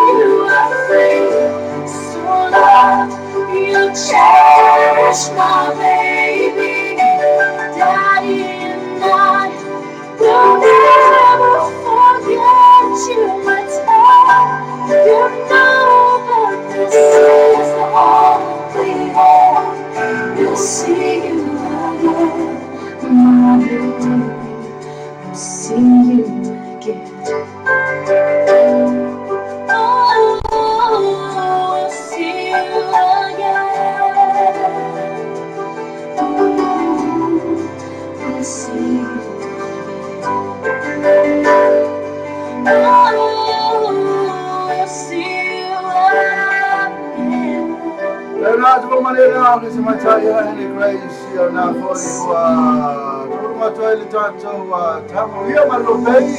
You are free, so love you cherish my baby. Daddy and I will never forget you. It's hard, you know, but this is the only hope. We'll see you again, my baby. We'll see you again. Oh, we'll see you again. We'll see you again. Oh, we'll see you again. Leonardo Manera, ke se matai Henry Grace, ia na foi ua tolu matoa le tatou tamo ia malopei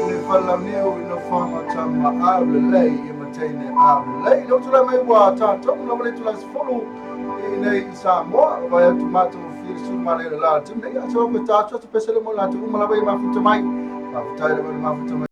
le falamniu i no whanga tama au le lei i mateine au le lei. Le utula mai ua tatou la le tula sefulu i nei i Samoa, vai atu matou fili sulu male le la. Tim nei atu ko tatou atu pesele mo la tu uma lava i mafuta mai. Mafutai le mafuta mai.